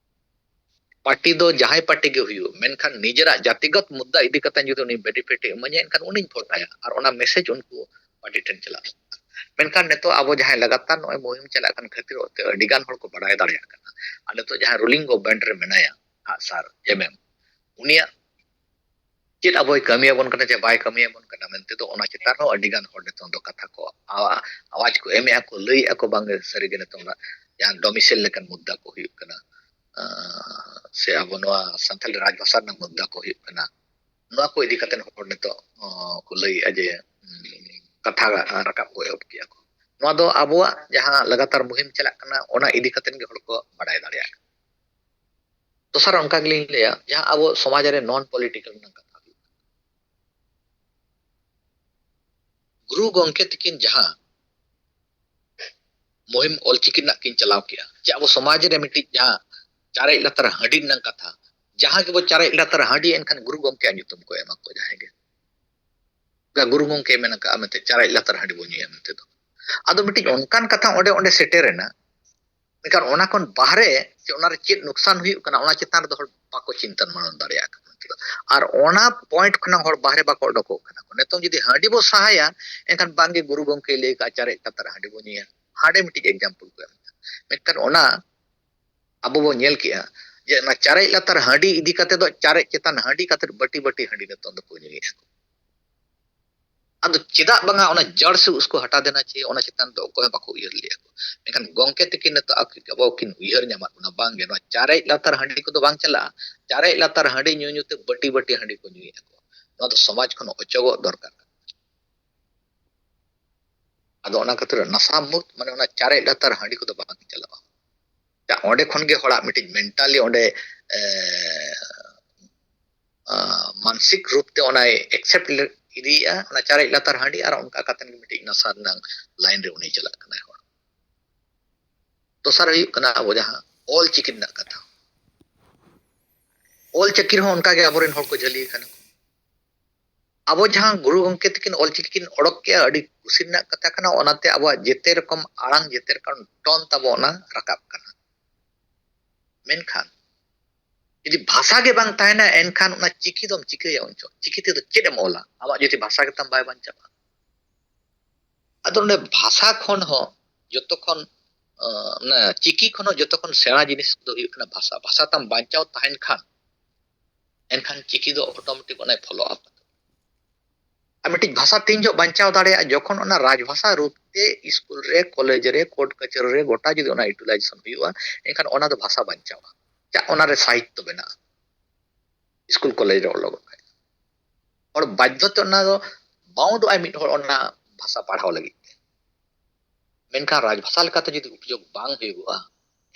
ᱯᱟᱨᱴᱤ ᱫᱚ ᱡᱟᱦᱟᱸᱭ ᱯᱟᱨᱴᱤ ᱜᱮ ᱦᱩᱭᱩᱜ, ᱢᱮᱱᱠᱷᱟᱱ ᱱᱤᱡᱮᱨᱟᱜ ᱡᱟᱹᱛᱤᱜᱚᱛ ᱢᱩᱫᱽᱫᱟ ᱤᱫᱤ ᱠᱟᱛᱮ ᱡᱩᱫᱤ ᱩᱱᱤ ᱵᱮᱱᱤᱯᱷᱤᱴ ᱮ ᱤᱢᱟᱹᱧᱟ, ᱮᱱᱠᱷᱟᱱ ᱩᱱᱤᱧ ᱵᱷᱳᱴ ᱟᱭᱟ ᱟᱨ ᱚᱱᱟ ᱢᱮᱥᱮᱡᱽ ᱩᱱᱠᱩ ᱯᱟᱨᱴᱤ ᱴᱷᱮᱱ ᱪᱟᱞᱟᱜᱼᱟ᱾ ᱢᱮᱱᱠᱷᱟᱱ ᱱᱤᱛᱚᱜ ᱟᱵᱚ ᱡᱟᱦᱟᱸᱭ ᱞᱟᱜᱟᱛᱟᱨ ᱱᱚᱜᱼᱚᱭ ᱢᱩᱦᱤᱢ ᱪᱟᱞᱟᱜ ᱠᱟᱱ ᱠᱷᱟᱹᱛᱤᱨ ᱚᱛᱮ ᱟᱹᱰᱤ ᱜᱟᱱ ᱦᱚᱲ ᱠᱚ ᱵᱟᱲᱟᱭ ᱫᱟᱲᱮᱭᱟᱜ ᱠᱟᱱᱟ᱾ ᱟᱨ ᱱᱤᱛᱚᱜ ᱡᱟᱦᱟᱸᱭ ᱨᱩᱞᱤᱝ ᱜᱚᱵᱷᱢᱮᱱᱴ ᱨᱮ ᱢᱮᱱᱟᱭᱟ, ᱟᱜ ᱥᱟᱨ ᱮᱢ ᱮᱢ, ᱩᱱᱤᱭᱟᱜ ᱪᱮᱫ ᱟᱵᱚᱭ ᱠᱟᱹᱢᱤᱭᱟᱵᱚᱱ ᱠᱟᱱᱟ ᱪᱮ ᱵᱟᱭ ᱠᱟᱹᱢᱤᱭᱟᱵᱚᱱ ᱠᱟᱱᱟ ᱢᱮᱱᱛᱮ ᱫᱚ, ᱚᱱᱟ ᱪᱮᱛᱟᱱ ᱦᱚᱸ ᱟᱹᱰᱤ ᱜᱟᱱ ᱦᱚᱲ ᱱᱤᱛᱚᱝ ᱫᱚ ᱠᱟᱛᱷᱟ ᱠᱚ ᱟᱣᱟ-, ᱟᱣᱟᱡᱽ ᱠᱚ ᱮᱢᱮᱜᱼᱟ ᱠᱚ, ᱞᱟᱹᱭᱮᱜᱼᱟ ᱠᱚ, ᱵᱟᱝ ᱥᱟᱹᱨᱤᱜᱮ ᱱᱤᱛᱚᱝ ᱫᱚ ᱡᱟᱦᱟᱸ ᱰᱚᱢᱤᱥᱮᱞ ᱞᱮᱠᱟᱱ ᱢᱩᱫᱽᱫᱟ ᱠᱚ ᱦᱩᱭᱩᱜ ᱠᱟᱱᱟ, ᱟᱸ, ᱥᱮ ᱟᱵᱚ ᱱᱚᱣᱟ ᱥᱟᱱᱛᱟᱲᱤ ᱨᱟᱡᱽᱵᱷᱟᱥᱟ ᱨᱮᱱᱟᱜ ᱢᱩᱫᱽᱫᱟ ᱠᱚ ᱦᱩᱭᱩᱜ ᱠᱟᱱᱟ, ᱱᱚᱣᱟ ᱠᱚ ᱤᱫᱤ ᱠᱟᱛᱮ ᱦᱚᱲ ᱱᱤᱛᱚᱜ, ᱟᱸ, ᱠᱚ ᱞᱟᱹᱭᱮᱜᱼᱟ ᱡᱮ, ᱩᱸ, ᱠᱟᱛᱷᱟ ᱨᱟᱠᱟᱵ ᱠᱚ ᱮᱦᱚᱵ ᱠᱮᱜᱼᱟ ᱠᱚ᱾ ᱱᱚᱣᱟ ᱫᱚ ᱟᱵᱚᱣᱟᱜ ᱡᱟᱦᱟᱸ ᱞᱟᱜᱟᱛᱟᱨ ᱢᱩᱦᱤᱢ ᱪᱟᱞᱟᱜ ᱠᱟᱱᱟ, ᱚᱱᱟ ᱤᱫᱤ ᱠᱟᱛᱮ ᱜᱮ ᱦᱚᱲ ᱠᱚ ᱵᱟᱰᱟᱭ ᱫᱟᱲᱮᱭᱟᱜ ᱠᱟᱱᱟ᱾ ᱫᱚᱥᱟᱨ ᱚᱱᱠᱟ ᱜᱮᱞᱤᱧ ᱞᱟᱹᱭᱟ, ᱡᱟᱦᱟᱸ ᱟᱵᱚ ᱥᱚᱢᱟᱡᱽ ᱨᱮ ᱱᱚᱱ ᱯᱚᱞᱤᱴᱤᱠᱟᱞ ᱨᱮᱱᱟᱜ ᱠᱟᱛᱷᱟ ᱦᱩᱭᱩᱜ ᱠᱟᱱᱟ, ᱜᱩᱨᱩ ᱜᱚᱢᱠᱮ ᱛᱟᱹᱠᱤᱱ ᱡᱟᱦᱟᱸ ᱢᱩᱦᱤᱢ ᱚᱞᱪᱤᱠᱤ ᱨᱮᱱᱟᱜ ᱠᱤᱱ ᱪᱟᱞᱟᱣ ᱠᱮᱜᱼᱟ, ᱪᱮ ᱟᱵᱚ ᱥᱚᱢᱟᱡᱽ ᱨᱮ ᱢᱤᱫᱴᱤᱡ ᱡᱟᱦᱟᱸ ᱪᱟᱨᱮᱡ ᱞᱟᱛᱟᱨ ᱦᱟᱺᱰᱤ ᱨᱮᱱᱟᱜ ᱠᱟᱛᱷᱟ, ᱡᱟᱦᱟᱸ ᱜᱮᱵᱚ ᱪᱟᱨᱮᱡ ᱞᱟᱛᱟᱨ ᱦᱟᱺᱰᱤ, ᱮᱱᱠᱷᱟᱱ ᱜᱩᱨᱩ ᱜᱚᱢᱠᱮᱭᱟᱜ ᱧᱩᱛᱩᱢ ᱠᱚ ᱮᱢᱟ ᱠᱚ ᱡᱟᱦᱟᱸᱭ ᱜᱮ᱾ ᱜᱩᱨᱩ ᱜᱚᱢᱠᱮ ᱢᱮᱱ ᱟᱠᱟᱫᱼᱟ ᱢᱮᱱᱛᱮ ᱪᱟᱨᱮᱡ ᱞᱟᱛᱟᱨ ᱦᱟᱺᱰᱤ ᱵᱚᱱ ᱧᱩᱭᱟ ᱢᱮᱱᱛᱮ ᱫᱚ᱾ ᱟᱫᱚ ᱢᱤᱫᱴᱤᱡ ᱚᱱᱠᱟᱱ ᱠᱟᱛᱷᱟ ᱚᱸᱰᱮ, ᱚᱸᱰᱮ ᱥᱮᱴᱮᱨᱮᱱᱟ, ᱢᱮᱱᱠᱷᱟᱱ ᱚᱱᱟ ᱠᱷᱚᱱ ᱵᱟᱦᱨᱮ ᱪᱮ ᱚᱱᱟᱨᱮ ᱪᱮᱫ ᱱᱩᱠᱥᱟᱱ ᱦᱩᱭᱩᱜ ᱠᱟᱱᱟ, ᱚᱱᱟ ᱪᱮᱛᱟᱱ ᱨᱮᱫᱚ ᱦᱚᱲ ᱵᱟᱠᱚ ᱪᱤᱱᱛᱟᱹ ᱢᱟᱱᱚᱱ ᱫᱟᱲᱮᱭᱟᱜ ᱠᱟᱱᱟ ᱢᱮᱱᱛᱮ ᱫᱚ᱾ ᱟᱨ ᱚᱱᱟ ᱯᱚᱭᱮᱱᱴ ᱠᱷᱚᱱᱟᱜ ᱦᱚᱲ ᱵᱟᱦᱨᱮ ᱵᱟᱠᱚ ᱚᱰᱚᱠᱚᱜ ᱠᱟᱱᱟ ᱠᱚ᱾ ᱱᱤᱛᱚᱝ ᱡᱩᱫᱤ ᱦᱟᱺᱰᱤ ᱵᱚ ᱥᱟᱦᱟᱭᱟ, ᱮᱱᱠᱷᱟᱱ ᱵᱟᱝᱜᱮ ᱜᱩᱨᱩ ᱜᱚᱢᱠᱮᱭ ᱞᱟᱹᱭ ᱠᱟᱜᱼᱟ ᱪᱟᱨᱮᱡ ᱞᱟᱛᱟᱨ ᱦᱟᱺᱰᱤ ᱵᱚ ᱧᱩᱭᱟ᱾ ᱦᱟᱸᱰᱮ ᱢᱤᱫᱴᱤᱡ ᱮᱠᱡᱟᱢᱯᱚᱞ ᱠᱚ ᱮᱢ ᱠᱟᱜᱼᱟ᱾ ᱢᱮᱱᱠᱷᱟᱱ ᱚᱱᱟ ᱟᱵᱚ ᱵᱚ ᱧᱮᱞ ᱠᱮᱜᱼᱟ ᱡᱮ ᱚᱱᱟ ᱪᱟᱨᱮᱡ ᱞᱟᱛᱟᱨ ᱦᱟᱺᱰᱤ ᱤᱫᱤ ᱠᱟᱛᱮ ᱫᱚ ᱪᱟᱨᱮᱡ ᱪᱮᱛᱟᱱ ᱦᱟᱺᱰᱤ ᱠᱟᱛᱮ ᱵᱟᱹᱴᱤ ᱵᱟᱹᱴᱤ ᱦᱟᱺᱰᱤ ᱱᱤᱛᱚᱝ ᱫᱚᱠᱚ ᱧᱩᱭᱮᱫᱼᱟ ᱠᱚ᱾ ᱟᱫᱚ ᱪᱮᱫᱟᱜ ᱵᱟᱝᱟ ᱚᱱᱟ ᱡᱟᱲ ᱥᱮ ᱩᱥᱠᱩ ᱦᱟᱴᱟ ᱫᱮᱱᱟ ᱪᱮ ᱚᱱᱟ ᱪᱮᱛᱟᱱ ᱫᱚ ᱚᱠᱚᱭ ᱦᱚᱸ ᱵᱟᱠᱚ ᱩᱭᱦᱟᱹᱨ ᱞᱮᱫᱼᱟ ᱠᱚ᱾ ᱢᱮᱱᱠᱷᱟᱱ ᱜᱚᱢᱠᱮ ᱛᱟᱹᱠᱤᱱ ᱱᱤᱛᱚᱜ ᱟᱠᱚ, ᱟᱵᱚ ᱠᱤᱱ ᱩᱭᱦᱟᱹᱨ ᱧᱟᱢᱟᱫ ᱵᱚᱱᱟ, ᱵᱟᱝᱜᱮ ᱱᱚᱣᱟ ᱪᱟᱨᱮᱡ ᱞᱟᱛᱟᱨ ᱦᱟᱺᱰᱤ ᱠᱚᱫᱚ ᱵᱟᱝ ᱪᱟᱞᱟᱜᱼᱟ᱾ ᱪᱟᱨᱮᱡ ᱞᱟᱛᱟᱨ ᱦᱟᱺᱰᱤ ᱧᱩ ᱧᱩ ᱛᱮ ᱵᱟᱹᱴᱤ ᱵᱟᱹᱴᱤ ᱦᱟᱺᱰᱤ ᱠᱚ ᱧᱩᱭᱮᱫᱼᱟ ᱠᱚ᱾ ᱱᱚᱣᱟ ᱫᱚ ᱥᱚᱢᱟᱡᱽ ᱠᱷᱚᱱ ᱚᱪᱚᱜᱚᱜ ᱫᱚᱨᱠᱟᱨ ᱠᱟᱱᱟ᱾ ᱟᱫᱚ ᱚᱱᱟ ᱠᱷᱟᱹᱛᱤᱨ ᱱᱟᱥᱟ ᱢᱩᱠᱛ ᱢᱟᱱᱮ ᱚᱱᱟ ᱪᱟᱨᱮᱡ ᱞᱟᱛᱟᱨ ᱦᱟᱺᱰᱤ ᱠᱚᱫᱚ ᱵᱟᱝ ᱪᱟᱞᱟᱜᱼᱟ᱾ ᱚᱸᱰᱮ ᱠᱷᱚᱱ ᱜᱮ ᱦᱚᱲᱟᱜ ᱢᱤᱫᱴᱤᱡ mentally ᱚᱸᱰᱮ ᱮ, ᱟ, ᱢᱟᱱᱥᱤᱠ ᱨᱩᱯ ᱛᱮ ᱚᱱᱟᱭ accept ᱤᱫᱤᱭᱮᱫᱼᱟ, ᱚᱱᱟ ᱪᱟᱨᱮᱡ ᱞᱟᱛᱟᱨ ᱦᱟᱺᱰᱤ, ᱟᱨ ᱚᱱᱠᱟ ᱠᱟᱛᱮ ᱜᱮ ᱢᱤᱫᱴᱤᱡ ᱱᱟᱥᱟ ᱨᱮᱱᱟᱜ line ᱨᱮ ᱩᱱᱤ ᱪᱟᱞᱟᱜ ᱠᱟᱱᱟᱭ ᱦᱚᱲ᱾ ᱫᱚᱥᱟᱨ ᱦᱩᱭᱩᱜ ᱠᱟᱱᱟ ᱟᱵᱚ ᱡᱟᱦᱟᱸ ᱚᱞ ᱪᱤᱠᱤ ᱨᱮᱱᱟᱜ ᱠᱟᱛᱷᱟ᱾ ᱚᱞ ᱪᱤᱠᱤ ᱨᱮᱦᱚᱸ ᱚᱱᱠᱟ ᱜᱮ ᱟᱵᱚᱨᱮᱱ ᱦᱚᱲ ᱠᱚ ᱡᱷᱟᱹᱞᱤ ᱟᱠᱟᱱᱟ᱾ ᱟᱵᱚ ᱡᱟᱦᱟᱸ ᱜᱩᱨᱩ ᱜᱚᱢᱠᱮ ᱛᱟᱹᱠᱤᱱ ᱚᱞ ᱪᱤᱠᱤ ᱠᱤᱱ ᱚᱰᱚᱠ ᱠᱮᱜᱼᱟ, ᱟᱹᱰᱤ ᱠᱩᱥᱤ ᱨᱮᱱᱟᱜ ᱠᱟᱛᱷᱟ ᱠᱟᱱᱟ᱾ ᱚᱱᱟᱛᱮ ᱟᱵᱚᱣᱟᱜ ᱡᱮᱛᱮ ᱨᱚᱠᱚᱢ ᱟᱲᱟᱝ, ᱡᱮᱛᱮ ᱨᱚᱠᱚᱢ tone ᱛᱟᱵᱚ ᱚᱱᱟ ᱨᱟᱠᱟᱵ ᱠᱟᱱᱟ᱾ ᱢᱮᱱᱠᱷᱟᱱ ᱡᱩᱫᱤ ᱵᱷᱟᱥᱟ ᱜᱮ ᱵᱟᱝ ᱛᱟᱦᱮᱱᱟ, ᱮᱱᱠᱷᱟᱱ ᱚᱱᱟ ᱪᱤᱠᱤ ᱫᱚᱢ ᱪᱤᱠᱟᱹᱭᱟ ᱩᱱ ᱡᱚᱦᱚᱜ? ᱪᱤᱠᱤ ᱛᱮᱫᱚ ᱪᱮᱫ ᱮᱢ ᱚᱞᱟ? ᱟᱢᱟᱜ ᱡᱩᱫᱤ ᱵᱷᱟᱥᱟ ᱜᱮᱛᱟᱢ ᱵᱟᱭ ᱵᱟᱧᱪᱟᱜᱼᱟ᱾ ᱟᱫᱚ ᱚᱸᱰᱮ ᱵᱷᱟᱥᱟ ᱠᱷᱚᱱ ᱦᱚᱸ ᱡᱚᱛᱚ ᱠᱷᱚᱱ, ᱟᱸ, ᱚᱱᱟ ᱪᱤᱠᱤ ᱠᱷᱚᱱ ᱦᱚᱸ ᱡᱚᱛᱚ ᱠᱷᱚᱱ ᱥᱮᱬᱟ ᱡᱤᱱᱤᱥ ᱫᱚ ᱦᱩᱭᱩᱜ ᱠᱟᱱᱟ ᱵᱷᱟᱥᱟ᱾ ᱵᱷᱟᱥᱟ ᱛᱟᱢ ᱵᱟᱧᱪᱟᱣ ᱛᱟᱦᱮᱱ ᱠᱷᱟᱱ, ᱮᱱᱠᱷᱟᱱ ᱪᱤᱠᱤ ᱫᱚ automatic ᱚᱱᱟᱭ follow up᱾ ᱟᱨ ᱢᱤᱫᱴᱤᱡ ᱵᱷᱟᱥᱟ ᱛᱤᱱ ᱡᱚᱦᱚᱜ ᱵᱟᱧᱪᱟᱣ ᱫᱟᱲᱮᱭᱟᱜᱼᱟ? ᱡᱚᱠᱷᱚᱱ ᱚᱱᱟ ᱨᱟᱡᱽ ᱵᱷᱟᱥᱟ ᱨᱩᱯ ᱛᱮ ᱥᱠᱩᱞ ᱨᱮ, ᱠᱚᱞᱮᱡᱽ ᱨᱮ, ᱠᱳᱨᱴ ᱠᱟᱪᱷᱟᱹᱨᱤ ᱨᱮ ᱜᱚᱴᱟ ᱡᱩᱫᱤ ᱚᱱᱟ utilization ᱦᱩᱭᱩᱜᱼᱟ, ᱮᱱᱠᱷᱟᱱ ᱚᱱᱟ ᱫᱚ ᱵᱷᱟᱥᱟ ᱵᱟᱧᱪᱟᱣᱟ᱾ ᱪᱟᱜ, ᱚᱱᱟ ᱨᱮ ᱥᱟᱦᱤᱛᱛᱚ ᱵᱮᱱᱟᱜᱼᱟ᱾ ᱥᱠᱩᱞ ᱠᱚᱞᱮᱡᱽ ᱨᱮ ᱚᱞᱚᱜᱚᱜ ᱠᱷᱟᱡ, ᱦᱚᱲ ᱵᱟᱫᱽᱫᱷᱚ ᱛᱮ ᱚᱱᱟ ᱫᱚ bound ᱚᱜᱼᱟᱭ ᱢᱤᱫ ᱦᱚᱲ ᱚᱱᱟ ᱵᱷᱟᱥᱟ ᱯᱟᱲᱦᱟᱣ ᱞᱟᱹᱜᱤᱫ ᱛᱮ᱾ ᱢᱮᱱᱠᱷᱟᱱ ᱨᱟᱡᱽ ᱵᱷᱟᱥᱟ ᱞᱮᱠᱟᱛᱮ ᱡᱩᱫᱤ ᱩᱯᱭᱳᱜᱽ ᱵᱟᱝ ᱦᱩᱭᱩᱜᱚᱜᱼᱟ,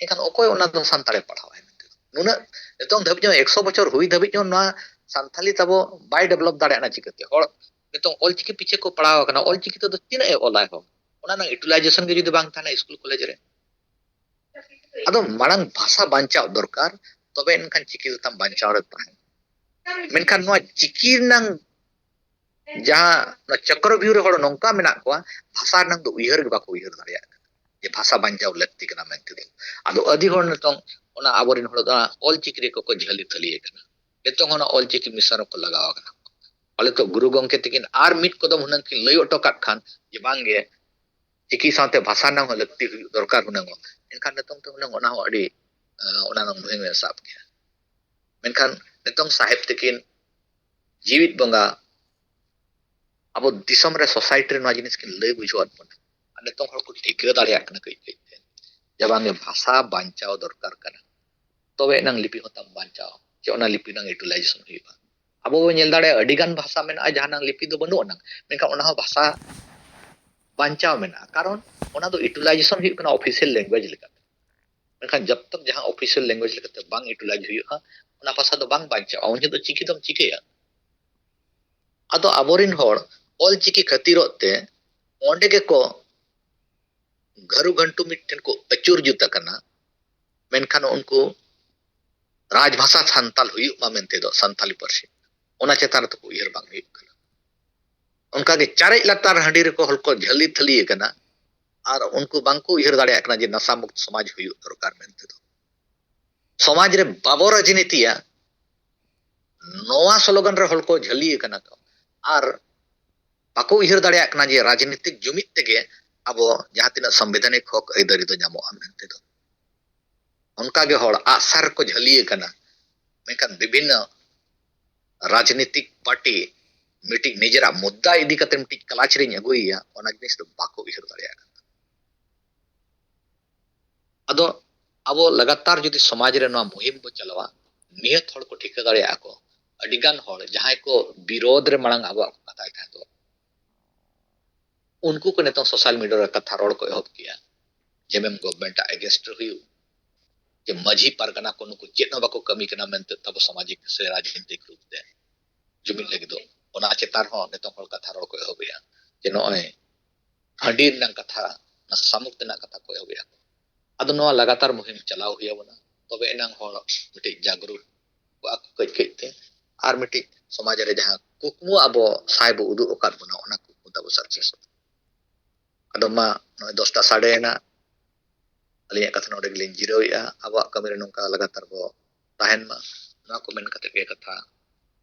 ᱮᱱᱠᱷᱟᱱ ᱚᱠᱚᱭ ᱚᱱᱟ ᱫᱚ ᱥᱟᱱᱛᱟᱲᱮ ᱯᱟᱲᱦᱟᱣᱟᱭ ᱢᱮᱱᱛᱮ? ᱱᱩᱱᱟᱹᱜ ᱱᱤᱛᱚᱝ ᱫᱷᱟᱹᱵᱤᱡ ᱦᱚᱸ, ᱮᱠᱥᱚ ᱵᱚᱪᱷᱚᱨ ᱦᱩᱭ ᱫᱷᱟᱹᱵᱤᱡ ᱦᱚᱸ ᱱᱚᱣᱟ ᱥᱟᱱᱛᱷᱟᱞᱤ ᱛᱟᱵᱚ ᱵᱟᱭ develop ᱫᱟᱲᱮᱭᱟᱜᱼᱟ ᱪᱤᱠᱟᱹᱛᱮ? ᱦᱚᱲ ᱱᱤᱛᱚᱝ ᱚᱞᱪᱤᱠᱤ ᱯᱤᱪᱷᱟᱹ ᱠᱚ ᱯᱟᱲᱟᱣ ᱟᱠᱟᱱᱟ, ᱚᱞᱪᱤᱠᱤ ᱛᱮᱫᱚ ᱛᱤᱱᱟᱹᱜ ᱮ ᱚᱞᱟᱭ ᱦᱚᱸ? ᱚᱱᱟ ᱨᱮᱱᱟᱜ utilization ᱜᱮ ᱡᱩᱫᱤ ᱵᱟᱝ ᱛᱟᱦᱮᱱᱟ ᱥᱠᱩᱞ ᱠᱚᱞᱮᱡᱽ ᱨᱮ, ᱟᱫᱚ ᱢᱟᱲᱟᱝ ᱵᱷᱟᱥᱟ ᱵᱟᱧᱪᱟᱣ ᱫᱚᱨᱠᱟᱨ, ᱛᱚᱵᱮ ᱮᱱᱠᱷᱟᱱ ᱪᱤᱠᱤ ᱫᱚ ᱛᱟᱢ ᱵᱟᱧᱪᱟᱣ ᱨᱮ ᱛᱟᱦᱮᱱᱟ᱾ ᱢᱮᱱᱠᱷᱟᱱ ᱱᱚᱣᱟ ᱪᱤᱠᱤ ᱨᱮᱱᱟᱝ ᱡᱟᱦᱟᱸ ᱱᱚᱣᱟ ᱪᱚᱠᱨᱚᱵᱤᱭᱩᱦ ᱨᱮ ᱦᱚᱲ ᱱᱚᱝᱠᱟ ᱢᱮᱱᱟᱜ ᱠᱚᱣᱟ, ᱵᱷᱟᱥᱟ ᱨᱮᱱᱟᱝ ᱫᱚ ᱩᱭᱦᱟᱹᱨ ᱜᱮ ᱵᱟᱠᱚ ᱩᱭᱦᱟᱹᱨ ᱫᱟᱲᱮᱭᱟᱜ ᱠᱟᱱᱟ ᱡᱮ ᱵᱷᱟᱥᱟ ᱵᱟᱧᱪᱟᱣ ᱞᱟᱹᱠᱛᱤ ᱠᱟᱱᱟ ᱢᱮᱱᱛᱮ ᱫᱚ᱾ ᱟᱫᱚ ᱟᱹᱰᱤ ᱦᱚᱲ ᱱᱤᱛᱚᱝ ᱚᱱᱟ ᱟᱵᱚᱨᱮᱱ ᱦᱚᱲ ᱫᱚ ᱚᱱᱟ ᱚᱞ ᱪᱤᱠᱤ ᱨᱮᱠᱚ ᱠᱚ ᱡᱷᱟᱹᱞᱤ ᱛᱷᱟᱹᱞᱤ ᱟᱠᱟᱱᱟ᱾ ᱱᱤᱛᱚᱝ ᱦᱚᱸ ᱚᱱᱟ ᱚᱞ ᱪᱤᱠᱤ ᱢᱤᱥᱚᱱ ᱨᱮᱠᱚ ᱞᱟᱜᱟᱣ ᱟᱠᱟᱱᱟ᱾ ᱯᱟᱞᱮ ᱛᱚ ᱜᱩᱨᱩ ᱜᱚᱢᱠᱮ ᱛᱟᱹᱠᱤᱱ ᱟᱨ ᱢᱤᱫ ᱠᱚᱫᱚᱢ ᱦᱩᱱᱟᱹᱝ ᱠᱤᱱ ᱞᱟᱹᱭ ᱦᱚᱴᱚ ᱠᱟᱜ ᱠᱷᱟᱱ ᱡᱮ ᱵᱟᱝ ᱜᱮ, ᱪᱤᱠᱤ ᱥᱟᱶᱛᱮ ᱵᱷᱟᱥᱟ ᱨᱮᱱᱟᱜ ᱦᱚᱸ ᱞᱟᱹᱠᱛᱤ ᱦᱩᱭᱩᱜ ᱫᱚᱨᱠᱟᱨ ᱦᱩᱱᱟᱹᱝ, ᱮᱱᱠᱷᱟᱱ ᱱᱤᱛᱚᱝ ᱛᱮ ᱦᱩᱱᱟᱹᱝ ᱚᱱᱟ ᱦᱚᱸ ᱟᱹᱰᱤ, ᱮᱸ, ᱚᱱᱟ ᱨᱮᱱᱟᱜ ᱢᱩᱦᱤᱢ ᱮ ᱥᱟᱵ ᱠᱮᱭᱟ᱾ ᱢᱮᱱᱠᱷᱟᱱ ᱱᱤᱛᱚᱝ ᱥᱟᱦᱮᱵᱽ ᱛᱟᱹᱠᱤᱱ ᱡᱤᱣᱤᱫ ᱵᱚᱸᱜᱟ ᱟᱵᱚ ᱫᱤᱥᱚᱢ ᱨᱮ, society ᱨᱮ ᱱᱚᱣᱟ ᱡᱤᱱᱤᱥ ᱠᱤᱱ ᱞᱟᱹᱭ ᱵᱩᱡᱷᱟᱹᱣᱟᱫ ᱵᱚᱱᱟ᱾ ᱟᱨ ᱱᱤᱛᱚᱝ ᱦᱚᱲ ᱠᱚ ᱴᱷᱤᱠᱟᱹ ᱫᱟᱲᱮᱭᱟᱜ ᱠᱟᱱᱟ ᱠᱟᱹᱡ ᱠᱟᱹᱡ ᱛᱮ ᱡᱮ ᱵᱟᱝ ᱜᱮ, ᱵᱷᱟᱥᱟ ᱵᱟᱧᱪᱟᱣ ᱫᱚᱨᱠᱟᱨ ᱠᱟᱱᱟ, ᱛᱚᱵᱮ ᱮᱱᱟᱝ ᱞᱤᱯᱤ ᱦᱚᱸ ᱛᱟᱢ ᱵᱟᱧᱪᱟᱣ, ᱪᱮ ᱚᱱᱟ ᱞᱤᱯᱤ ᱨᱮᱱᱟᱜ utilization ᱦᱩᱭᱩᱜᱼᱟ᱾ ᱟᱵᱚ ᱵᱚᱱ ᱧᱮᱞ ᱫᱟᱲᱮᱭᱟᱜᱼᱟ, ᱟᱹᱰᱤ ᱜᱟᱱ ᱵᱷᱟᱥᱟ ᱢᱮᱱᱟᱜᱼᱟ ᱡᱟᱦᱟᱸ ᱨᱮᱱᱟᱜ ᱞᱤᱯᱤ ᱫᱚ ᱵᱟᱹᱱᱩᱜ ᱟᱱᱟᱝ, ᱢᱮᱱᱠᱷᱟᱱ ᱚᱱᱟ ᱦᱚᱸ ᱵᱷᱟᱥᱟ ᱵᱟᱧᱪᱟᱣ ᱢᱮᱱᱟᱜᱼᱟ, ᱠᱟᱨᱚᱱ ᱚᱱᱟ ᱫᱚ utilization ᱦᱩᱭᱩᱜ ᱠᱟᱱᱟ official language ᱞᱮᱠᱟᱛᱮ᱾ ᱢᱮᱱᱠᱷᱟᱱ ᱡᱚᱵ ᱛᱚᱠ ᱡᱟᱦᱟᱸ ᱚᱯᱷᱤᱥᱤᱭᱟᱞ ᱞᱮᱝᱜᱩᱭᱮᱡᱽ ᱞᱮᱠᱟᱛᱮ ᱵᱟᱝ ᱤᱭᱩᱴᱤᱞᱟᱭᱤᱡᱽ ᱦᱩᱭᱩᱜᱼᱟ, ᱚᱱᱟ ᱵᱷᱟᱥᱟ ᱫᱚ ᱵᱟᱝ ᱵᱟᱧᱪᱟᱜᱼᱟ᱾ ᱩᱱ ᱡᱚᱦᱚᱜ ᱫᱚ ᱪᱤᱠᱤ ᱫᱚᱢ ᱪᱤᱠᱟᱹᱭᱟ? ᱟᱫᱚ ᱟᱵᱚᱨᱮᱱ ᱦᱚᱲ ᱚᱞ ᱪᱤᱠᱤ ᱠᱷᱟᱹᱛᱤᱨᱚᱜ ᱛᱮ ᱚᱸᱰᱮ ᱜᱮᱠᱚ ᱜᱷᱟᱹᱨᱩ ᱜᱷᱟᱹᱱᱴᱩ ᱢᱤᱫ ᱴᱷᱮᱱ ᱠᱚ ᱟᱹᱪᱩᱨ ᱡᱩᱛ ᱟᱠᱟᱱᱟ᱾ ᱢᱮᱱᱠᱷᱟᱱ ᱩᱱᱠᱩ ᱨᱟᱡᱽᱵᱷᱟᱥᱟ ᱥᱟᱱᱛᱟᱞ ᱦᱩᱭᱩᱜ ᱢᱟ ᱢᱮᱱᱛᱮ ᱫᱚ, ᱥᱟᱱᱛᱟᱞᱤ ᱯᱟᱹᱨᱥᱤ, ᱚᱱᱟ ᱪᱮᱛᱟᱱ ᱨᱮ ᱛᱟᱠᱚ ᱩᱭᱦᱟᱹᱨ ᱵᱟᱝ ᱦᱩᱭᱩᱜ ᱠᱟᱱᱟ᱾ ᱚᱱᱠᱟᱜᱮ ᱪᱟᱨᱮᱡ ᱞᱟᱛᱟᱨ ᱦᱟᱺᱰᱤ ᱨᱮᱠᱚ ᱦᱚᱲ ᱠᱚ ᱡᱷᱟᱹᱞᱤ ᱛᱷᱟᱹᱞᱤ ᱟᱠᱟᱱᱟ, ᱟᱨ ᱩᱱᱠᱩ ᱵᱟᱝᱠᱚ ᱩᱭᱦᱟᱹᱨ ᱫᱟᱲᱮᱭᱟᱜ ᱠᱟᱱᱟ ᱡᱮ ᱱᱟᱥᱟ ᱢᱩᱠᱛ ᱥᱚᱢᱟᱡᱽ ᱦᱩᱭᱩᱜ ᱫᱚᱨᱠᱟᱨ ᱢᱮᱱᱛᱮ ᱫᱚ᱾ ᱥᱚᱢᱟᱡᱽ ᱨᱮ ᱵᱟᱵᱚ ᱨᱟᱡᱽᱱᱤᱛᱤᱭᱟ, ᱱᱚᱣᱟ ᱥᱞᱳᱜᱟᱱ ᱨᱮ ᱦᱚᱲ ᱠᱚ ᱡᱷᱟᱹᱞᱤ ᱟᱠᱟᱱᱟ ᱠᱚ, ᱟᱨ ᱵᱟᱠᱚ ᱩᱭᱦᱟᱹᱨ ᱫᱟᱲᱮᱭᱟᱜ ᱠᱟᱱᱟ ᱡᱮ ᱨᱟᱡᱽᱱᱤᱛᱤᱠ ᱡᱩᱢᱤᱫ ᱛᱮᱜᱮ ᱟᱵᱚ ᱡᱟᱦᱟᱸ ᱛᱤᱱᱟᱹᱜ ᱥᱚᱝᱵᱤᱫᱷᱟᱱᱤᱠ ᱦᱚᱠ ᱟᱹᱭᱫᱟᱹᱨᱤ ᱫᱚ ᱧᱟᱢᱚᱜᱼᱟ ᱢᱮᱱᱛᱮ ᱫᱚ᱾ ᱚᱱᱠᱟᱜᱮ ᱦᱚᱲ ᱟᱜᱼᱥᱟᱨ ᱨᱮᱠᱚ ᱡᱷᱟᱹᱞᱤ ᱟᱠᱟᱱᱟ, ᱢᱮᱱᱠᱷᱟᱱ ᱵᱤᱵᱷᱤᱱᱱᱚ ᱨᱟᱡᱽᱱᱤᱛᱤᱠ ᱯᱟᱨᱴᱤ ᱢᱤᱫᱴᱤᱡ ᱱᱤᱡᱮᱨᱟᱜ ᱢᱩᱫᱽᱫᱟ ᱤᱫᱤ ᱠᱟᱛᱮ ᱢᱤᱫᱴᱤᱡ ᱠᱞᱟᱪ ᱨᱤᱧ ᱟᱹᱜᱩᱭᱮᱭᱟ, ᱚᱱᱟ ᱡᱤᱱᱤᱥ ᱫᱚ ᱵᱟᱠᱚ ᱩᱭᱦᱟᱹᱨ ᱫᱟᱲᱮᱭᱟᱜ ᱠᱟᱱᱟ᱾ ᱟᱫᱚ ᱟᱵᱚ ᱞᱟᱜᱟᱛᱟᱨ ᱡᱩᱫᱤ ᱥᱚᱢᱟᱡᱽ ᱨᱮ ᱱᱚᱣᱟ ᱢᱩᱦᱤᱢ ᱵᱚ ᱪᱟᱞᱟᱣᱟ, ᱱᱤᱦᱟᱹᱛ ᱦᱚᱲ ᱠᱚ ᱴᱷᱤᱠᱟᱹ ᱫᱟᱲᱮᱭᱟᱜᱼᱟ ᱠᱚ, ᱟᱹᱰᱤᱜᱟᱱ ᱦᱚᱲ ᱡᱟᱦᱟᱸᱭ ᱠᱚ ᱵᱤᱨᱳᱫᱷ ᱨᱮ ᱢᱟᱲᱟᱝ ᱟᱵᱚᱣᱟᱜ ᱠᱚ ᱠᱟᱛᱷᱟᱭ ᱛᱟᱦᱮᱸ ᱫᱚ, ᱩᱱᱠᱩ ᱠᱚ ᱱᱤᱛᱚᱝ ᱥᱳᱥᱟᱞ ᱢᱤᱰᱤᱭᱟ ᱨᱮ ᱠᱟᱛᱷᱟ ᱨᱚᱲ ᱠᱚ ᱮᱦᱚᱵ ᱠᱮᱜᱼᱟ, ᱡᱮᱢᱮᱢ ᱜᱚᱵᱷᱢᱮᱱᱴ ᱟᱜ ᱮᱜᱮᱱᱥᱴ ᱨᱮ ᱦᱩᱭᱩᱜ, ᱡᱮ ᱢᱟᱹᱡᱷᱤ ᱯᱟᱨᱜᱟᱱᱟ ᱠᱚ ᱱᱩᱠᱩ ᱪᱮᱫ ᱦᱚᱸ ᱵᱟᱠᱚ ᱠᱟᱹᱢᱤ ᱠᱟᱱᱟ ᱢᱮᱱᱛᱮ ᱛᱟᱵᱚ ᱥᱟᱢᱟᱡᱤᱠ ᱥᱮ ᱨᱟᱡᱽᱱᱤᱛᱤᱠ ᱨᱩᱯ ᱛᱮ ᱡᱩᱢᱤᱫ ᱞᱟᱹᱜᱤᱫᱚᱜ, ᱚᱱᱟ ᱪᱮᱛᱟᱱ ᱨᱮᱦᱚᱸ ᱱᱤᱛᱚᱝ ᱦᱚᱲ ᱠᱟᱛᱷᱟ ᱨᱚᱲ ᱠᱚ ᱮᱦᱚᱵᱮᱜᱼᱟ, ᱡᱮ ᱱᱚᱜᱼᱚᱭ ᱦᱟᱺᱰᱤ ᱨᱮᱱᱟᱜ ᱠᱟᱛᱷᱟ, ᱱᱟᱥᱟ ᱢᱩᱠᱛ ᱨᱮᱱᱟᱜ ᱠᱟᱛᱷᱟ ᱠᱚ ᱮᱦᱚᱵᱮᱜᱼᱟ ᱠᱚ᱾ ᱟᱫᱚ ᱱᱚᱣᱟ ᱞᱟᱜᱟᱛᱟᱨ ᱢᱩᱦᱤᱢ ᱪᱟᱞᱟᱣ ᱦᱩᱭ ᱟᱵᱚᱱᱟ, ᱛᱚᱵᱮ ᱮᱱᱟᱝ ᱦᱚᱲ ᱢᱤᱫᱴᱤᱡ ᱡᱟᱜᱽᱨᱩᱠ ᱠᱚᱜᱼᱟ ᱠᱚ ᱠᱟᱹᱡ ᱠᱟᱹᱡ ᱛᱮ, ᱟᱨ ᱢᱤᱫᱴᱤᱡ ᱥᱚᱢᱟᱡᱽ ᱨᱮ ᱡᱟᱦᱟᱸ ᱠᱩᱠᱢᱩ ᱟᱵᱚ ᱥᱟᱭ ᱵᱚ ᱩᱫᱩᱜ ᱟᱠᱟᱫ ᱵᱚᱱᱟ, ᱚᱱᱟ ᱠᱩᱠᱢᱩ ᱛᱟᱵᱚ ᱥᱟᱠᱥᱮᱥᱚᱜᱼᱟ᱾ ᱟᱫᱚ ᱢᱟ, ᱱᱚᱜᱼᱚᱭ ᱫᱚᱥᱴᱟ ᱥᱟᱰᱮᱭᱮᱱᱟ, ᱟᱹᱞᱤᱧᱟᱜ ᱠᱟᱛᱷᱟ ᱱᱚᱰᱮ ᱜᱮᱞᱤᱧ ᱡᱤᱨᱟᱹᱣᱮᱫᱼᱟ᱾ ᱟᱵᱚᱣᱟᱜ ᱠᱟᱹᱢᱤ ᱨᱮ ᱱᱚᱝᱠᱟ ᱞᱟᱜᱟᱛᱟᱨ ᱵᱚ ᱛᱟᱦᱮᱱ ᱢᱟ, ᱱᱚᱣᱟ ᱠᱚ ᱢᱮᱱ ᱠᱟᱛᱮ ᱜᱮ ᱠᱟᱛᱷᱟ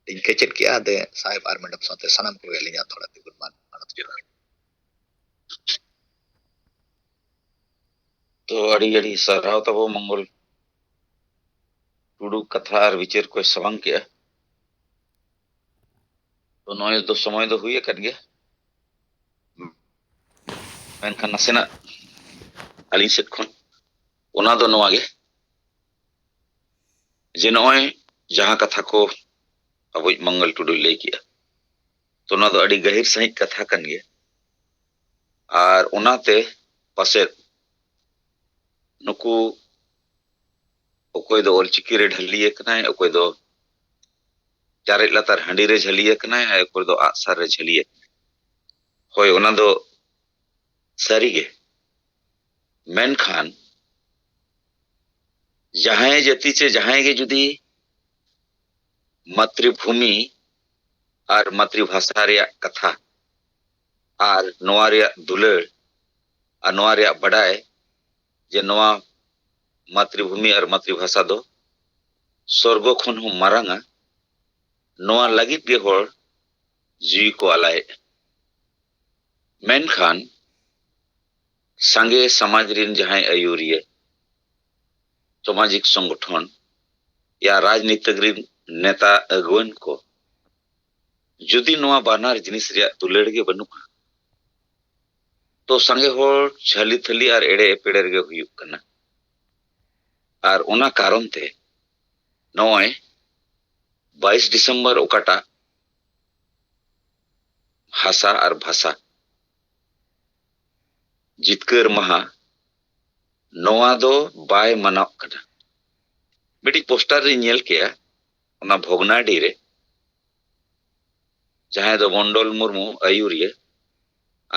ᱞᱤᱧ ᱠᱮᱪᱮᱫ ᱠᱮᱜᱼᱟ᱾ ᱫᱮ ᱥᱟᱦᱮᱵᱽ ᱟᱨ ᱢᱮᱰᱟᱢ ᱥᱟᱶᱛᱮ ᱥᱟᱱᱟᱢ ᱠᱚᱜᱮ ᱟᱹᱞᱤᱧᱟᱜ ᱛᱷᱚᱲᱟ ᱛᱤᱸᱜᱩᱱ ᱢᱟᱱ ᱢᱟᱱᱚᱛ ᱡᱚᱦᱟᱨ᱾ ᱛᱚ ᱟᱹᱰᱤ ᱟᱹᱰᱤ ᱥᱟᱨᱦᱟᱣ ᱛᱟᱵᱚ ᱢᱚᱝᱜᱚᱞ ᱴᱩᱰᱩ, ᱠᱟᱛᱷᱟ ᱟᱨ ᱵᱤᱪᱟᱹᱨ ᱠᱚᱭ ᱥᱟᱢᱟᱝ ᱠᱮᱜᱼᱟ᱾ ᱛᱚ ᱱᱚᱜᱼᱚᱭ ᱫᱚ ᱥᱚᱢᱚᱭ ᱫᱚ ᱦᱩᱭ ᱟᱠᱟᱱ ᱜᱮᱭᱟ, ᱢᱮᱱᱠᱷᱟᱱ ᱱᱟᱥᱮᱱᱟᱜ ᱟᱹᱞᱤᱧ ᱥᱮᱫ ᱠᱷᱚᱱ ᱚᱱᱟ ᱫᱚ ᱱᱚᱣᱟ ᱜᱮ, ᱡᱮ ᱱᱚᱜᱼᱚᱭ ᱡᱟᱦᱟᱸ ᱠᱟᱛᱷᱟ ᱠᱚ ᱟᱵᱚᱭᱤᱡ ᱢᱚᱝᱜᱚᱞ ᱴᱩᱰᱩᱭ ᱞᱟᱹᱭ ᱠᱮᱜᱼᱟ, ᱛᱚ ᱚᱱᱟ ᱫᱚ ᱟᱹᱰᱤ ᱜᱟᱹᱦᱤᱨ ᱥᱟᱺᱦᱤᱡ ᱠᱟᱛᱷᱟ ᱠᱟᱱ ᱜᱮᱭᱟ᱾ ᱟᱨ ᱚᱱᱟᱛᱮ ᱯᱟᱥᱮᱫ ᱱᱩᱠᱩ ᱚᱠᱚᱭ ᱫᱚ ᱚᱞᱪᱤᱠᱤ ᱨᱮ ᱡᱷᱟᱹᱞᱤ ᱟᱠᱟᱱᱟᱭ, ᱚᱠᱚᱭ ᱫᱚ ᱪᱟᱨᱮᱡ ᱞᱟᱛᱟᱨ ᱦᱟᱺᱰᱤ ᱨᱮ ᱡᱷᱟᱹᱞᱤ ᱟᱠᱟᱱᱟᱭ, ᱟᱨ ᱚᱠᱚᱭ ᱫᱚ ᱟᱜᱼᱥᱟᱨ ᱨᱮ ᱡᱷᱟᱹᱞᱤ ᱟᱠᱟᱱᱟᱭ᱾ ᱦᱳᱭ, ᱚᱱᱟ ᱫᱚ ᱥᱟᱹᱨᱤ ᱜᱮ᱾ ᱢᱮᱱᱠᱷᱟᱱ ᱡᱟᱦᱟᱸᱭ ᱡᱟᱹᱛᱤ ᱪᱮ ᱡᱟᱦᱟᱸᱭ ᱜᱮ ᱡᱩᱫᱤ ᱢᱟᱛᱨᱤᱵᱷᱩᱢᱤ ᱟᱨ ᱢᱟᱛᱨᱤᱵᱷᱟᱥᱟ ᱨᱮᱭᱟᱜ ᱠᱟᱛᱷᱟ ᱟᱨ ᱱᱚᱣᱟ ᱨᱮᱭᱟᱜ ᱫᱩᱞᱟᱹᱲ ᱟᱨ ᱱᱚᱣᱟ ᱨᱮᱭᱟᱜ ᱵᱟᱰᱟᱭ ᱡᱮ ᱱᱚᱣᱟ ᱢᱟᱛᱨᱤᱵᱷᱩᱢᱤ ᱟᱨ ᱢᱟᱛᱨᱤᱵᱷᱟᱥᱟ ᱫᱚ ᱥᱚᱨᱜᱚ ᱠᱷᱚᱱ ᱦᱚᱸ ᱢᱟᱨᱟᱝᱟ, ᱱᱚᱣᱟ ᱞᱟᱹᱜᱤᱫ ᱜᱮ ᱦᱚᱲ ᱡᱤᱣᱤ ᱠᱚ ᱟᱞᱟᱭᱮᱫᱼᱟ᱾ ᱢᱮᱱᱠᱷᱟᱱ ᱥᱟᱸᱜᱮ ᱥᱚᱢᱟᱡᱽ ᱨᱤᱱ ᱡᱟᱦᱟᱸᱭ ᱟᱹᱭᱩᱨᱤᱭᱟᱹ, ᱥᱟᱢᱟᱡᱤᱠ ᱥᱚᱝᱜᱚᱴᱷᱚᱱ ᱭᱟ ᱨᱟᱡᱽᱱᱤᱛᱤᱠ ᱨᱤᱱ ᱱᱮᱛᱟ ᱟᱹᱜᱩᱣᱟᱹᱱ ᱠᱚ ᱡᱩᱫᱤ ᱱᱚᱣᱟ ᱵᱟᱱᱟᱨ ᱡᱤᱱᱤᱥ ᱨᱮᱭᱟᱜ ᱫᱩᱞᱟᱹᱲ ᱜᱮ ᱵᱟᱹᱱᱩᱜᱼᱟ, ᱛᱚ ᱥᱟᱸᱜᱮ ᱦᱚᱲ ᱡᱷᱟᱹᱞᱤ ᱛᱷᱟᱹᱞᱤ ᱟᱨ ᱮᱲᱮ ᱮᱯᱮᱲᱮ ᱨᱮᱜᱮ ᱦᱩᱭᱩᱜ ᱠᱟᱱᱟ᱾ ᱟᱨ ᱚᱱᱟ ᱠᱟᱨᱚᱱ ᱛᱮ ᱱᱚᱜᱼᱚᱭ ᱵᱟᱭᱤᱥ ᱰᱤᱥᱮᱢᱵᱚᱨ ᱚᱠᱟᱴᱟᱜ ᱦᱟᱥᱟ ᱟᱨ ᱵᱷᱟᱥᱟ ᱡᱤᱛᱠᱟᱹᱨ ᱢᱟᱦᱟ, ᱱᱚᱣᱟ ᱫᱚ ᱵᱟᱭ ᱢᱟᱱᱟᱣ ᱠᱟᱱᱟ᱾ ᱢᱤᱫᱴᱤᱡ ᱯᱳᱥᱴᱟᱨ ᱨᱤᱧ ᱧᱮᱞ ᱠᱮᱜᱼᱟ, ᱚᱱᱟ ᱵᱷᱚᱜᱽᱱᱟᱰᱤ ᱨᱮ, ᱡᱟᱦᱟᱸᱭ ᱫᱚ ᱢᱚᱱᱰᱚᱞ ᱢᱩᱨᱢᱩ ᱟᱹᱭᱩᱨᱤᱭᱟᱹ,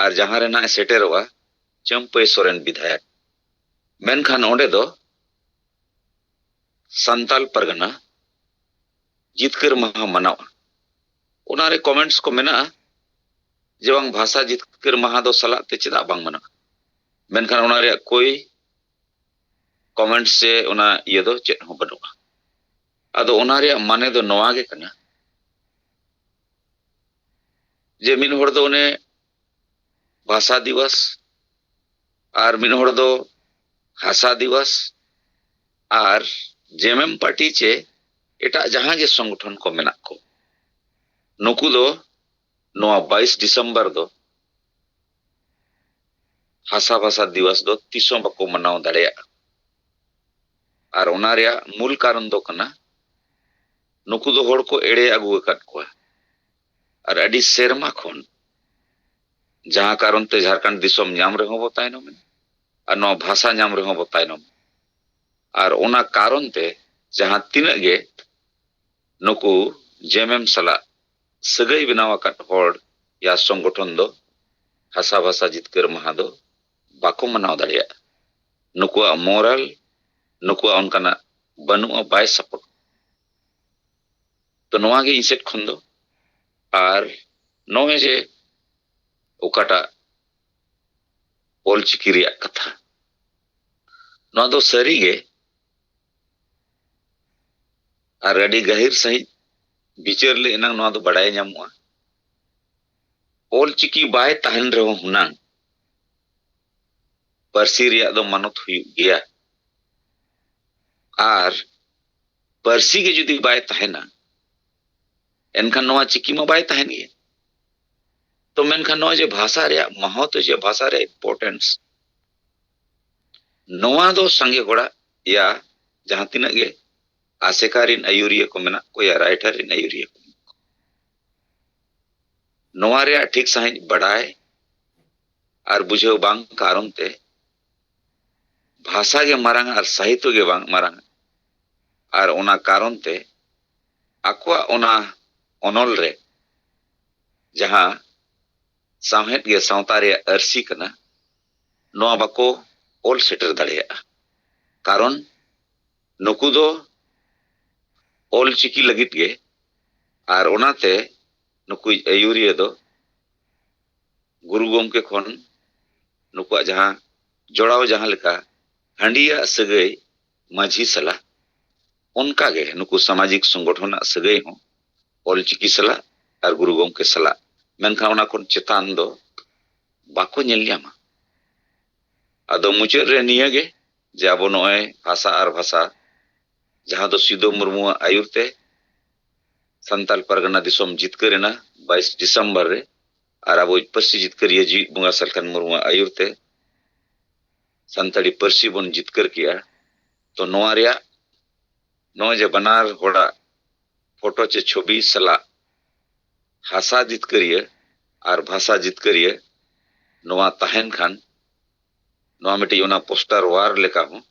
ᱟᱨ ᱡᱟᱦᱟᱸ ᱨᱮ ᱱᱟᱜ ᱮ ᱥᱮᱴᱮᱨᱚᱜᱼᱟ ᱪᱟᱹᱢᱯᱟᱹᱭ ᱥᱚᱨᱮᱱ ᱵᱤᱫᱷᱟᱭᱚᱠ᱾ ᱢᱮᱱᱠᱷᱟᱱ ᱚᱸᱰᱮ ᱫᱚ ᱥᱟᱱᱛᱟᱞ ᱯᱟᱨᱜᱟᱱᱟ ᱡᱤᱛᱠᱟᱹᱨ ᱢᱟᱦᱟ ᱢᱟᱱᱟᱣᱟ᱾ ᱚᱱᱟᱨᱮ ᱠᱚᱢᱮᱱᱴᱥ ᱠᱚ ᱢᱮᱱᱟᱜᱼᱟ ᱡᱮ ᱵᱟᱝ ᱵᱷᱟᱥᱟ ᱡᱤᱛᱠᱟᱹᱨ ᱢᱟᱦᱟ ᱫᱚ ᱥᱟᱞᱟᱜ ᱛᱮ ᱪᱮᱫᱟᱜ ᱵᱟᱝ ᱢᱟᱱᱟᱜᱼᱟ, ᱢᱮᱱᱠᱷᱟᱱ ᱚᱱᱟ ᱨᱮᱭᱟᱜ ᱠᱳᱭ ᱠᱚᱢᱮᱱᱴ ᱥᱮ ᱚᱱᱟ ᱤᱭᱟᱹ ᱫᱚ ᱪᱮᱫ ᱦᱚᱸ ᱵᱟᱹᱱᱩᱜᱼᱟ᱾ ᱟᱫᱚ ᱚᱱᱟ ᱨᱮᱭᱟᱜ ᱢᱟᱱᱮ ᱫᱚ ᱱᱚᱣᱟ ᱜᱮ ᱠᱟᱱᱟ ᱡᱮ ᱢᱤᱫ ᱦᱚᱲ ᱫᱚ ᱚᱱᱮ ᱵᱷᱟᱥᱟ ᱫᱤᱵᱚᱥ, ᱟᱨ ᱢᱤᱫ ᱦᱚᱲ ᱫᱚ ᱦᱟᱥᱟ ᱫᱤᱵᱚᱥ, ᱟᱨ ᱡᱮᱢᱮᱢ ᱯᱟᱨᱴᱤ ᱪᱮ ᱮᱴᱟᱜ ᱡᱟᱦᱟᱸ ᱜᱮ ᱥᱚᱝᱜᱚᱴᱷᱚᱱ ᱠᱚ ᱢᱮᱱᱟᱜ ᱠᱚ, ᱱᱩᱠᱩ ᱫᱚ ᱱᱚᱣᱟ ᱵᱟᱭᱤᱥ ᱰᱤᱥᱮᱢᱵᱚᱨ ᱫᱚ ᱦᱟᱥᱟ ᱵᱷᱟᱥᱟ ᱫᱤᱵᱚᱥ ᱫᱚ ᱛᱤᱥ ᱦᱚᱸ ᱵᱟᱠᱚ ᱢᱟᱱᱟᱣ ᱫᱟᱲᱮᱭᱟᱜᱼᱟ᱾ ᱟᱨ ᱚᱱᱟ ᱨᱮᱭᱟᱜ ᱢᱩᱞ ᱠᱟᱨᱚᱱ ᱫᱚ ᱠᱟᱱᱟ, ᱱᱩᱠᱩ ᱫᱚ ᱦᱚᱲ ᱠᱚ ᱮᱲᱮ ᱟᱹᱜᱩ ᱟᱠᱟᱫ ᱠᱚᱣᱟ᱾ ᱟᱨ ᱟᱹᱰᱤ ᱥᱮᱨᱢᱟ ᱠᱷᱚᱱ ᱡᱟᱦᱟᱸ ᱠᱟᱨᱚᱱ ᱛᱮ ᱡᱷᱟᱲᱠᱷᱚᱸᱰ ᱫᱤᱥᱚᱢ ᱧᱟᱢ ᱨᱮᱦᱚᱸ ᱵᱚ ᱛᱟᱭᱱᱚᱢ ᱮᱱᱟ, ᱟᱨ ᱱᱚᱣᱟ ᱵᱷᱟᱥᱟ ᱧᱟᱢ ᱨᱮᱦᱚᱸ ᱵᱚ ᱛᱟᱭᱱᱚᱢ᱾ ᱟᱨ ᱚᱱᱟ ᱠᱟᱨᱚᱱ ᱛᱮ ᱡᱟᱦᱟᱸ ᱛᱤᱱᱟᱹᱜ ᱜᱮ ᱱᱩᱠᱩ ᱡᱮᱢᱮᱢ ᱥᱟᱞᱟᱜ ᱥᱟᱹᱜᱟᱹᱭ ᱵᱮᱱᱟᱣ ᱟᱠᱟᱫ ᱦᱚᱲ ᱭᱟ ᱥᱚᱝᱜᱚᱴᱷᱚᱱ ᱫᱚ ᱦᱟᱥᱟ ᱵᱷᱟᱥᱟ ᱡᱤᱛᱠᱟᱹᱨ ᱢᱟᱦᱟ ᱫᱚ ᱵᱟᱠᱚ ᱢᱟᱱᱟᱣ ᱫᱟᱲᱮᱭᱟᱜᱼᱟ᱾ ᱱᱩᱠᱩᱣᱟᱜ ᱢᱚᱨᱟᱞ, ᱱᱩᱠᱩᱣᱟᱜ ᱚᱱᱠᱟᱱᱟᱜ ᱵᱟᱹᱱᱩᱜᱼᱟ, ᱵᱟᱭ ᱥᱟᱯᱚᱴ᱾ ᱛᱚ ᱱᱚᱣᱟ ᱜᱮ ᱤᱧ ᱥᱮᱫ ᱠᱷᱚᱱ ᱫᱚ᱾ ᱟᱨ ᱱᱚᱜᱼᱚᱭ ᱡᱮ ᱚᱠᱟᱴᱟᱜ ᱚᱞᱪᱤᱠᱤ ᱨᱮᱭᱟᱜ ᱠᱟᱛᱷᱟ, ᱱᱚᱣᱟ ᱫᱚ ᱥᱟᱹᱨᱤ ᱜᱮ ᱟᱨ ᱟᱹᱰᱤ ᱜᱟᱹᱦᱤᱨ ᱥᱟᱺᱦᱤᱡ ᱵᱤᱪᱟᱹᱨ ᱞᱮ ᱮᱱᱟᱝ ᱱᱚᱣᱟ ᱫᱚ ᱵᱟᱲᱟᱭ ᱧᱟᱢᱚᱜᱼᱟ᱾ ᱚᱞᱪᱤᱠᱤ ᱵᱟᱭ ᱛᱟᱦᱮᱱ ᱨᱮᱦᱚᱸ ᱦᱩᱱᱟᱝ ᱯᱟᱹᱨᱥᱤ ᱨᱮᱭᱟᱜ ᱫᱚ ᱢᱟᱱᱚᱛ ᱦᱩᱭᱩᱜ ᱜᱮᱭᱟ᱾ ᱟᱨ ᱯᱟᱹᱨᱥᱤ ᱜᱮ ᱡᱩᱫᱤ ᱵᱟᱭ ᱛᱟᱦᱮᱱᱟ, ᱮᱱᱠᱷᱟᱱ ᱱᱚᱣᱟ ᱪᱤᱠᱤ ᱢᱟ ᱵᱟᱭ ᱛᱟᱦᱮᱱ ᱜᱮᱭᱟ᱾ ᱛᱚ ᱢᱮᱱᱠᱷᱟᱱ ᱱᱚᱣᱟ ᱡᱮ ᱵᱷᱟᱥᱟ ᱨᱮᱭᱟᱜ ᱢᱚᱦᱚᱛ, ᱡᱮ ᱵᱷᱟᱥᱟ ᱨᱮᱭᱟᱜ importance, ᱱᱚᱣᱟ ᱫᱚ ᱥᱟᱸᱜᱮ ᱦᱚᱲᱟᱜ ᱭᱟ ᱡᱟᱦᱟᱸ ᱛᱤᱱᱟᱹᱜ ᱜᱮ ᱟᱥᱮᱠᱟ ᱨᱤᱱ ᱟᱹᱭᱩᱨᱤᱭᱟᱹ ᱠᱚ ᱢᱮᱱᱟᱜ ᱠᱚ ᱭᱟ ᱨᱟᱭᱴᱟᱨ ᱨᱤᱱ ᱟᱹᱭᱩᱨᱤᱭᱟᱹ ᱠᱚ ᱢᱮᱱᱟᱜ ᱠᱚ, ᱱᱚᱣᱟ ᱨᱮᱭᱟᱜ ᱴᱷᱤᱠ ᱥᱟᱺᱦᱤᱡ ᱵᱟᱰᱟᱭ ᱟᱨ ᱵᱩᱡᱷᱟᱹᱣ ᱵᱟᱝ ᱠᱟᱨᱚᱱ ᱛᱮ ᱵᱷᱟᱥᱟ ᱜᱮ ᱢᱟᱨᱟᱝ ᱟᱨ ᱥᱟᱦᱤᱛᱚ ᱜᱮ ᱵᱟᱝ ᱢᱟᱨᱟᱝ᱾ ᱟᱨ ᱚᱱᱟ ᱠᱟᱨᱚᱱ ᱛᱮ ᱟᱠᱚᱣᱟᱜ ᱚᱱᱟ ᱚᱱᱚᱞ ᱨᱮ ᱡᱟᱦᱟᱸ ᱥᱟᱶᱦᱮᱫ ᱜᱮ ᱥᱟᱶᱛᱟ ᱨᱮᱭᱟᱜ ᱟᱹᱨᱥᱤ ᱠᱟᱱᱟ, ᱱᱚᱣᱟ ᱵᱟᱠᱚ ᱚᱞ ᱥᱮᱴᱮᱨ ᱫᱟᱲᱮᱭᱟᱜᱼᱟ᱾ ᱠᱟᱨᱚᱱ ᱱᱩᱠᱩ ᱫᱚ ᱚᱞ ᱪᱤᱠᱤ ᱞᱟᱹᱜᱤᱫ ᱜᱮ, ᱟᱨ ᱚᱱᱟᱛᱮ ᱱᱩᱠᱩ ᱟᱹᱭᱩᱨᱤᱭᱟᱹ ᱫᱚ ᱜᱩᱨᱩ ᱜᱚᱢᱠᱮ ᱠᱷᱚᱱ ᱱᱩᱠᱩᱣᱟᱜ ᱡᱟᱦᱟᱸ ᱡᱚᱲᱟᱣ, ᱡᱟᱦᱟᱸ ᱞᱮᱠᱟ ᱦᱟᱺᱰᱤᱭᱟᱜ ᱥᱟᱹᱜᱟᱹᱭ ᱢᱟᱹᱡᱷᱤ ᱥᱟᱞᱟᱜ, ᱚᱱᱠᱟᱜᱮ ᱱᱩᱠᱩ ᱥᱟᱢᱟᱡᱤᱠ ᱥᱚᱝᱜᱚᱴᱷᱚᱱᱟᱜ ᱥᱟᱹᱜᱟᱹᱭ ᱦᱚᱸ ᱚᱞᱪᱤᱠᱤ ᱥᱟᱞᱟᱜ ᱟᱨ ᱜᱩᱨᱩ ᱜᱚᱢᱠᱮ ᱥᱟᱞᱟᱜ, ᱢᱮᱱᱠᱷᱟᱱ ᱚᱱᱟ ᱠᱷᱚᱱ ᱪᱮᱛᱟᱱ ᱫᱚ ᱵᱟᱠᱚ ᱧᱮᱞ ᱧᱟᱢᱟ᱾ ᱟᱫᱚ ᱢᱩᱪᱟᱹᱫ ᱨᱮ ᱱᱤᱭᱟᱹᱜᱮ, ᱡᱮ ᱟᱵᱚ ᱱᱚᱜᱼᱚᱭ ᱵᱷᱟᱥᱟ ᱟᱨ ᱵᱷᱟᱥᱟ, ᱡᱟᱦᱟᱸ ᱫᱚ ᱥᱤᱫᱚ ᱢᱩᱨᱢᱩᱣᱟᱜ ᱟᱹᱭᱩᱨ ᱛᱮ ᱥᱟᱱᱛᱟᱲ ᱯᱟᱨᱜᱟᱱᱟ ᱫᱤᱥᱚᱢ ᱡᱤᱛᱠᱟᱹᱨ ᱮᱱᱟ ᱵᱟᱭᱤᱥ ᱰᱤᱥᱮᱢᱵᱚᱨ ᱨᱮ, ᱟᱨ ᱟᱵᱚ ᱯᱟᱹᱨᱥᱤ ᱡᱤᱛᱠᱟᱹᱨᱤᱭᱟᱹ ᱡᱤᱣᱤᱫ ᱵᱚᱸᱜᱟ ᱥᱟᱞᱠᱷᱟᱱ ᱢᱩᱨᱢᱩᱣᱟᱜ ᱟᱹᱭᱩᱨ ᱛᱮ ᱥᱟᱱᱛᱟᱲᱤ ᱯᱟᱹᱨᱥᱤ ᱵᱚᱱ ᱡᱤᱛᱠᱟᱹᱨ ᱠᱮᱜᱼᱟ᱾ ᱛᱚ ᱱᱚᱣᱟ ᱨᱮᱭᱟᱜ ᱱᱚᱜᱼᱚᱭ ᱡᱮ ᱵᱟᱱᱟᱨ ᱦᱚᱲᱟᱜ ᱯᱷᱳᱴᱳ ᱪᱮ ᱪᱷᱚᱵᱤ ᱥᱟᱞᱟᱜ ᱦᱟᱥᱟ ᱡᱤᱛᱠᱟᱹᱨᱤᱭᱟᱹ ᱟᱨ ᱵᱷᱟᱥᱟ ᱡᱤᱛᱠᱟᱹᱨᱤᱭᱟᱹ ᱱᱚᱣᱟ ᱛᱟᱦᱮᱱ ᱠᱷᱟᱱ, ᱱᱚᱣᱟ ᱢᱤᱫᱴᱤᱡ ᱚᱱᱟ ᱯᱳᱥᱴᱟᱨ ᱣᱟᱨ ᱞᱮᱠᱟ ᱦᱚᱸ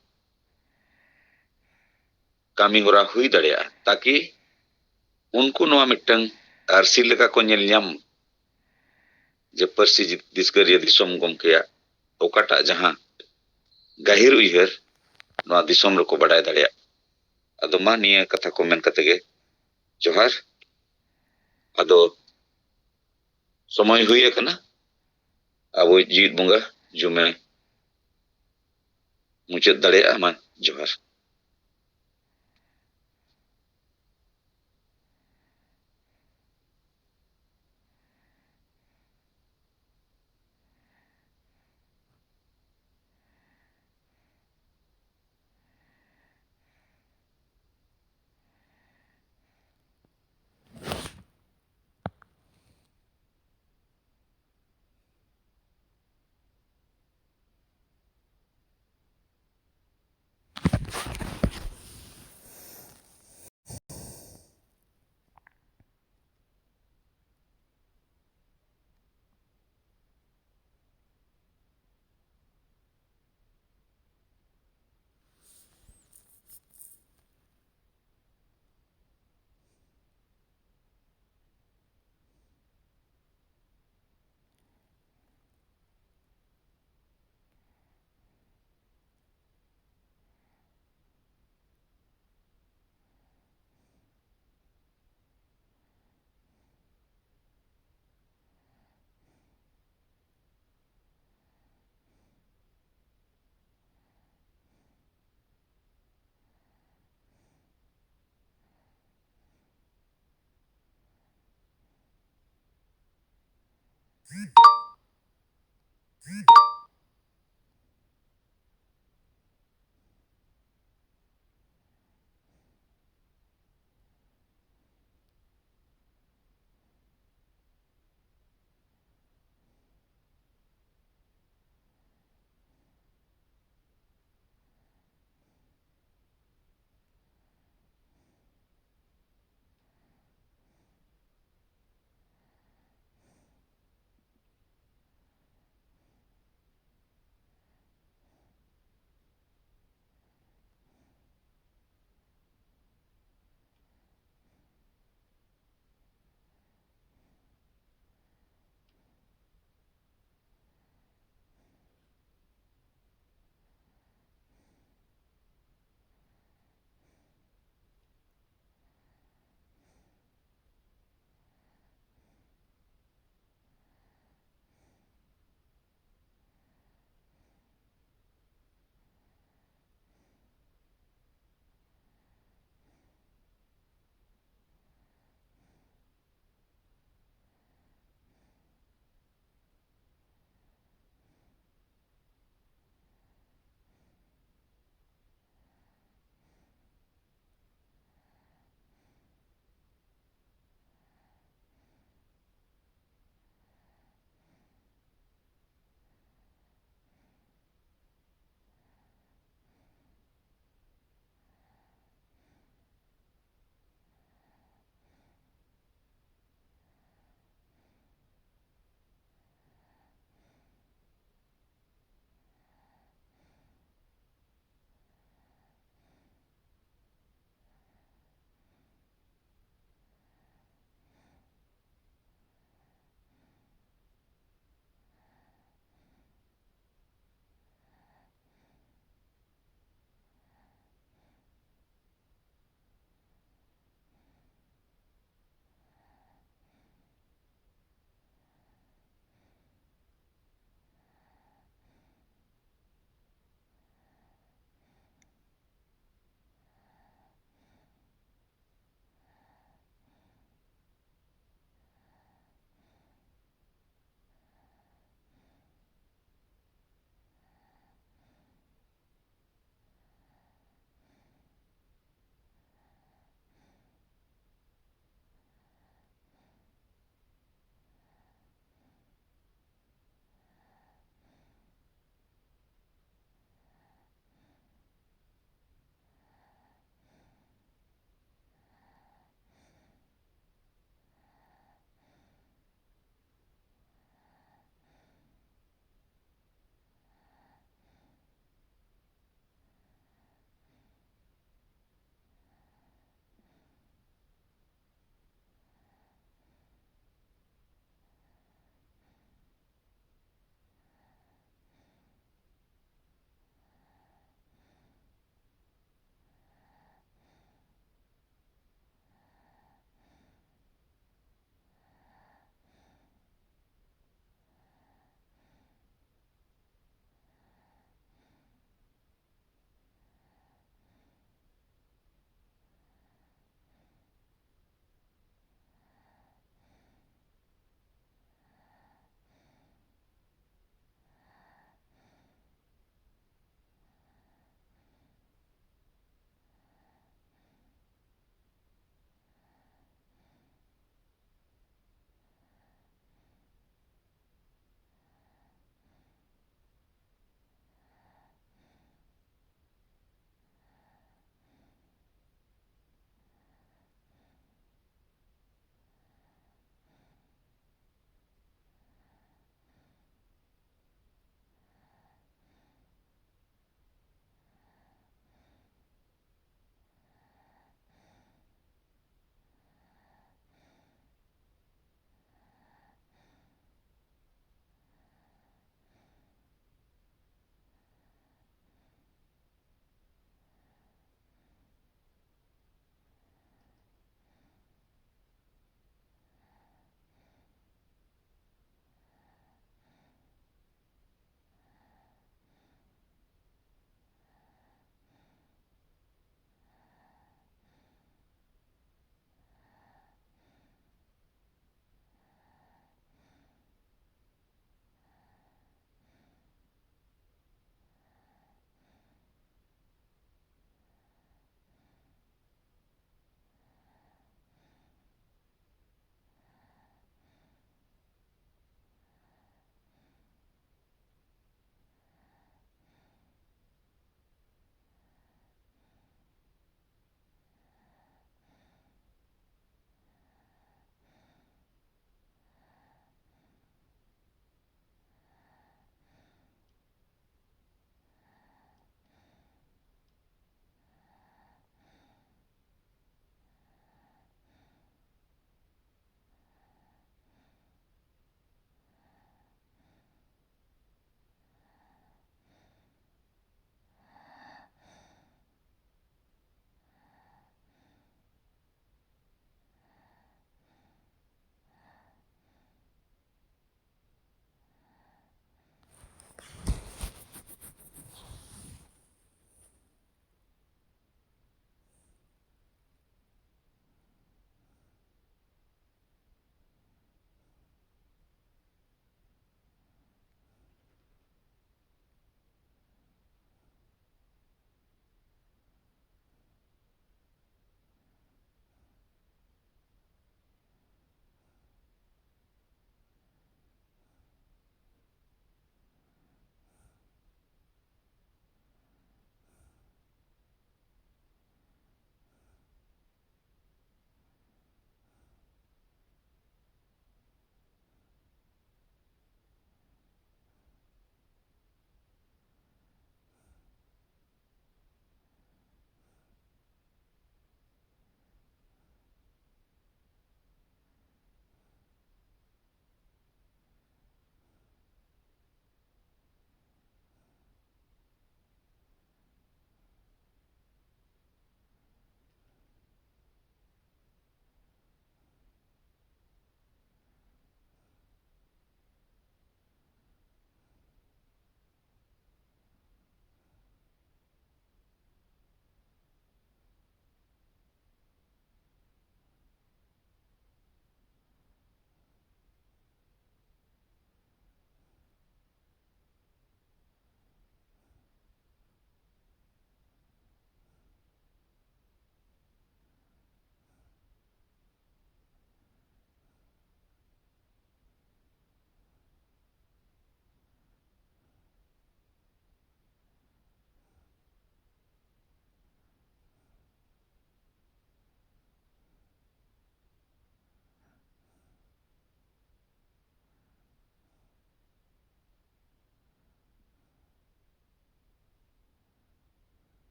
ᱠᱟᱹᱢᱤ ᱦᱚᱨᱟ ᱦᱩᱭ ᱫᱟᱲᱮᱭᱟᱜᱼᱟ, ᱛᱟᱠᱤ ᱩᱱᱠᱩ ᱱᱚᱣᱟ ᱢᱤᱫᱴᱟᱝ ᱟᱹᱨᱥᱤ ᱞᱮᱠᱟ ᱠᱚ ᱧᱮᱞ ᱧᱟᱢ ᱡᱮ ᱯᱟᱹᱨᱥᱤ ᱡᱤ- ᱫᱤᱥᱜᱟᱹᱨᱤᱭᱟᱹ ᱫᱤᱥᱚᱢ ᱜᱚᱢᱠᱮᱭᱟᱜ ᱚᱠᱟᱴᱟᱜ ᱡᱟᱦᱟᱸ ᱜᱟᱹᱦᱤᱨ ᱩᱭᱦᱟᱹᱨ ᱱᱚᱣᱟ ᱫᱤᱥᱚᱢ ᱨᱮᱠᱚ ᱵᱟᱰᱟᱭ ᱫᱟᱲᱮᱭᱟᱜ᱾ ᱟᱫᱚ ᱢᱟ ᱱᱤᱭᱟᱹ ᱠᱟᱛᱷᱟ ᱠᱚ ᱢᱮᱱ ᱠᱟᱛᱮ ᱜᱮ ᱡᱚᱦᱟᱨ᱾ ᱟᱫᱚ ᱥᱚᱢᱚᱭ ᱦᱩᱭ ᱟᱠᱟᱱᱟ, ᱟᱵᱚᱭᱤᱡ ᱡᱤᱣᱤᱫ ᱵᱚᱸᱜᱟ ᱡᱩᱢᱮ ᱢᱩᱪᱟᱹᱫ ᱫᱟᱲᱮᱭᱟᱜᱼᱟ᱾ ᱢᱟ ᱡᱚᱦᱟᱨ᱾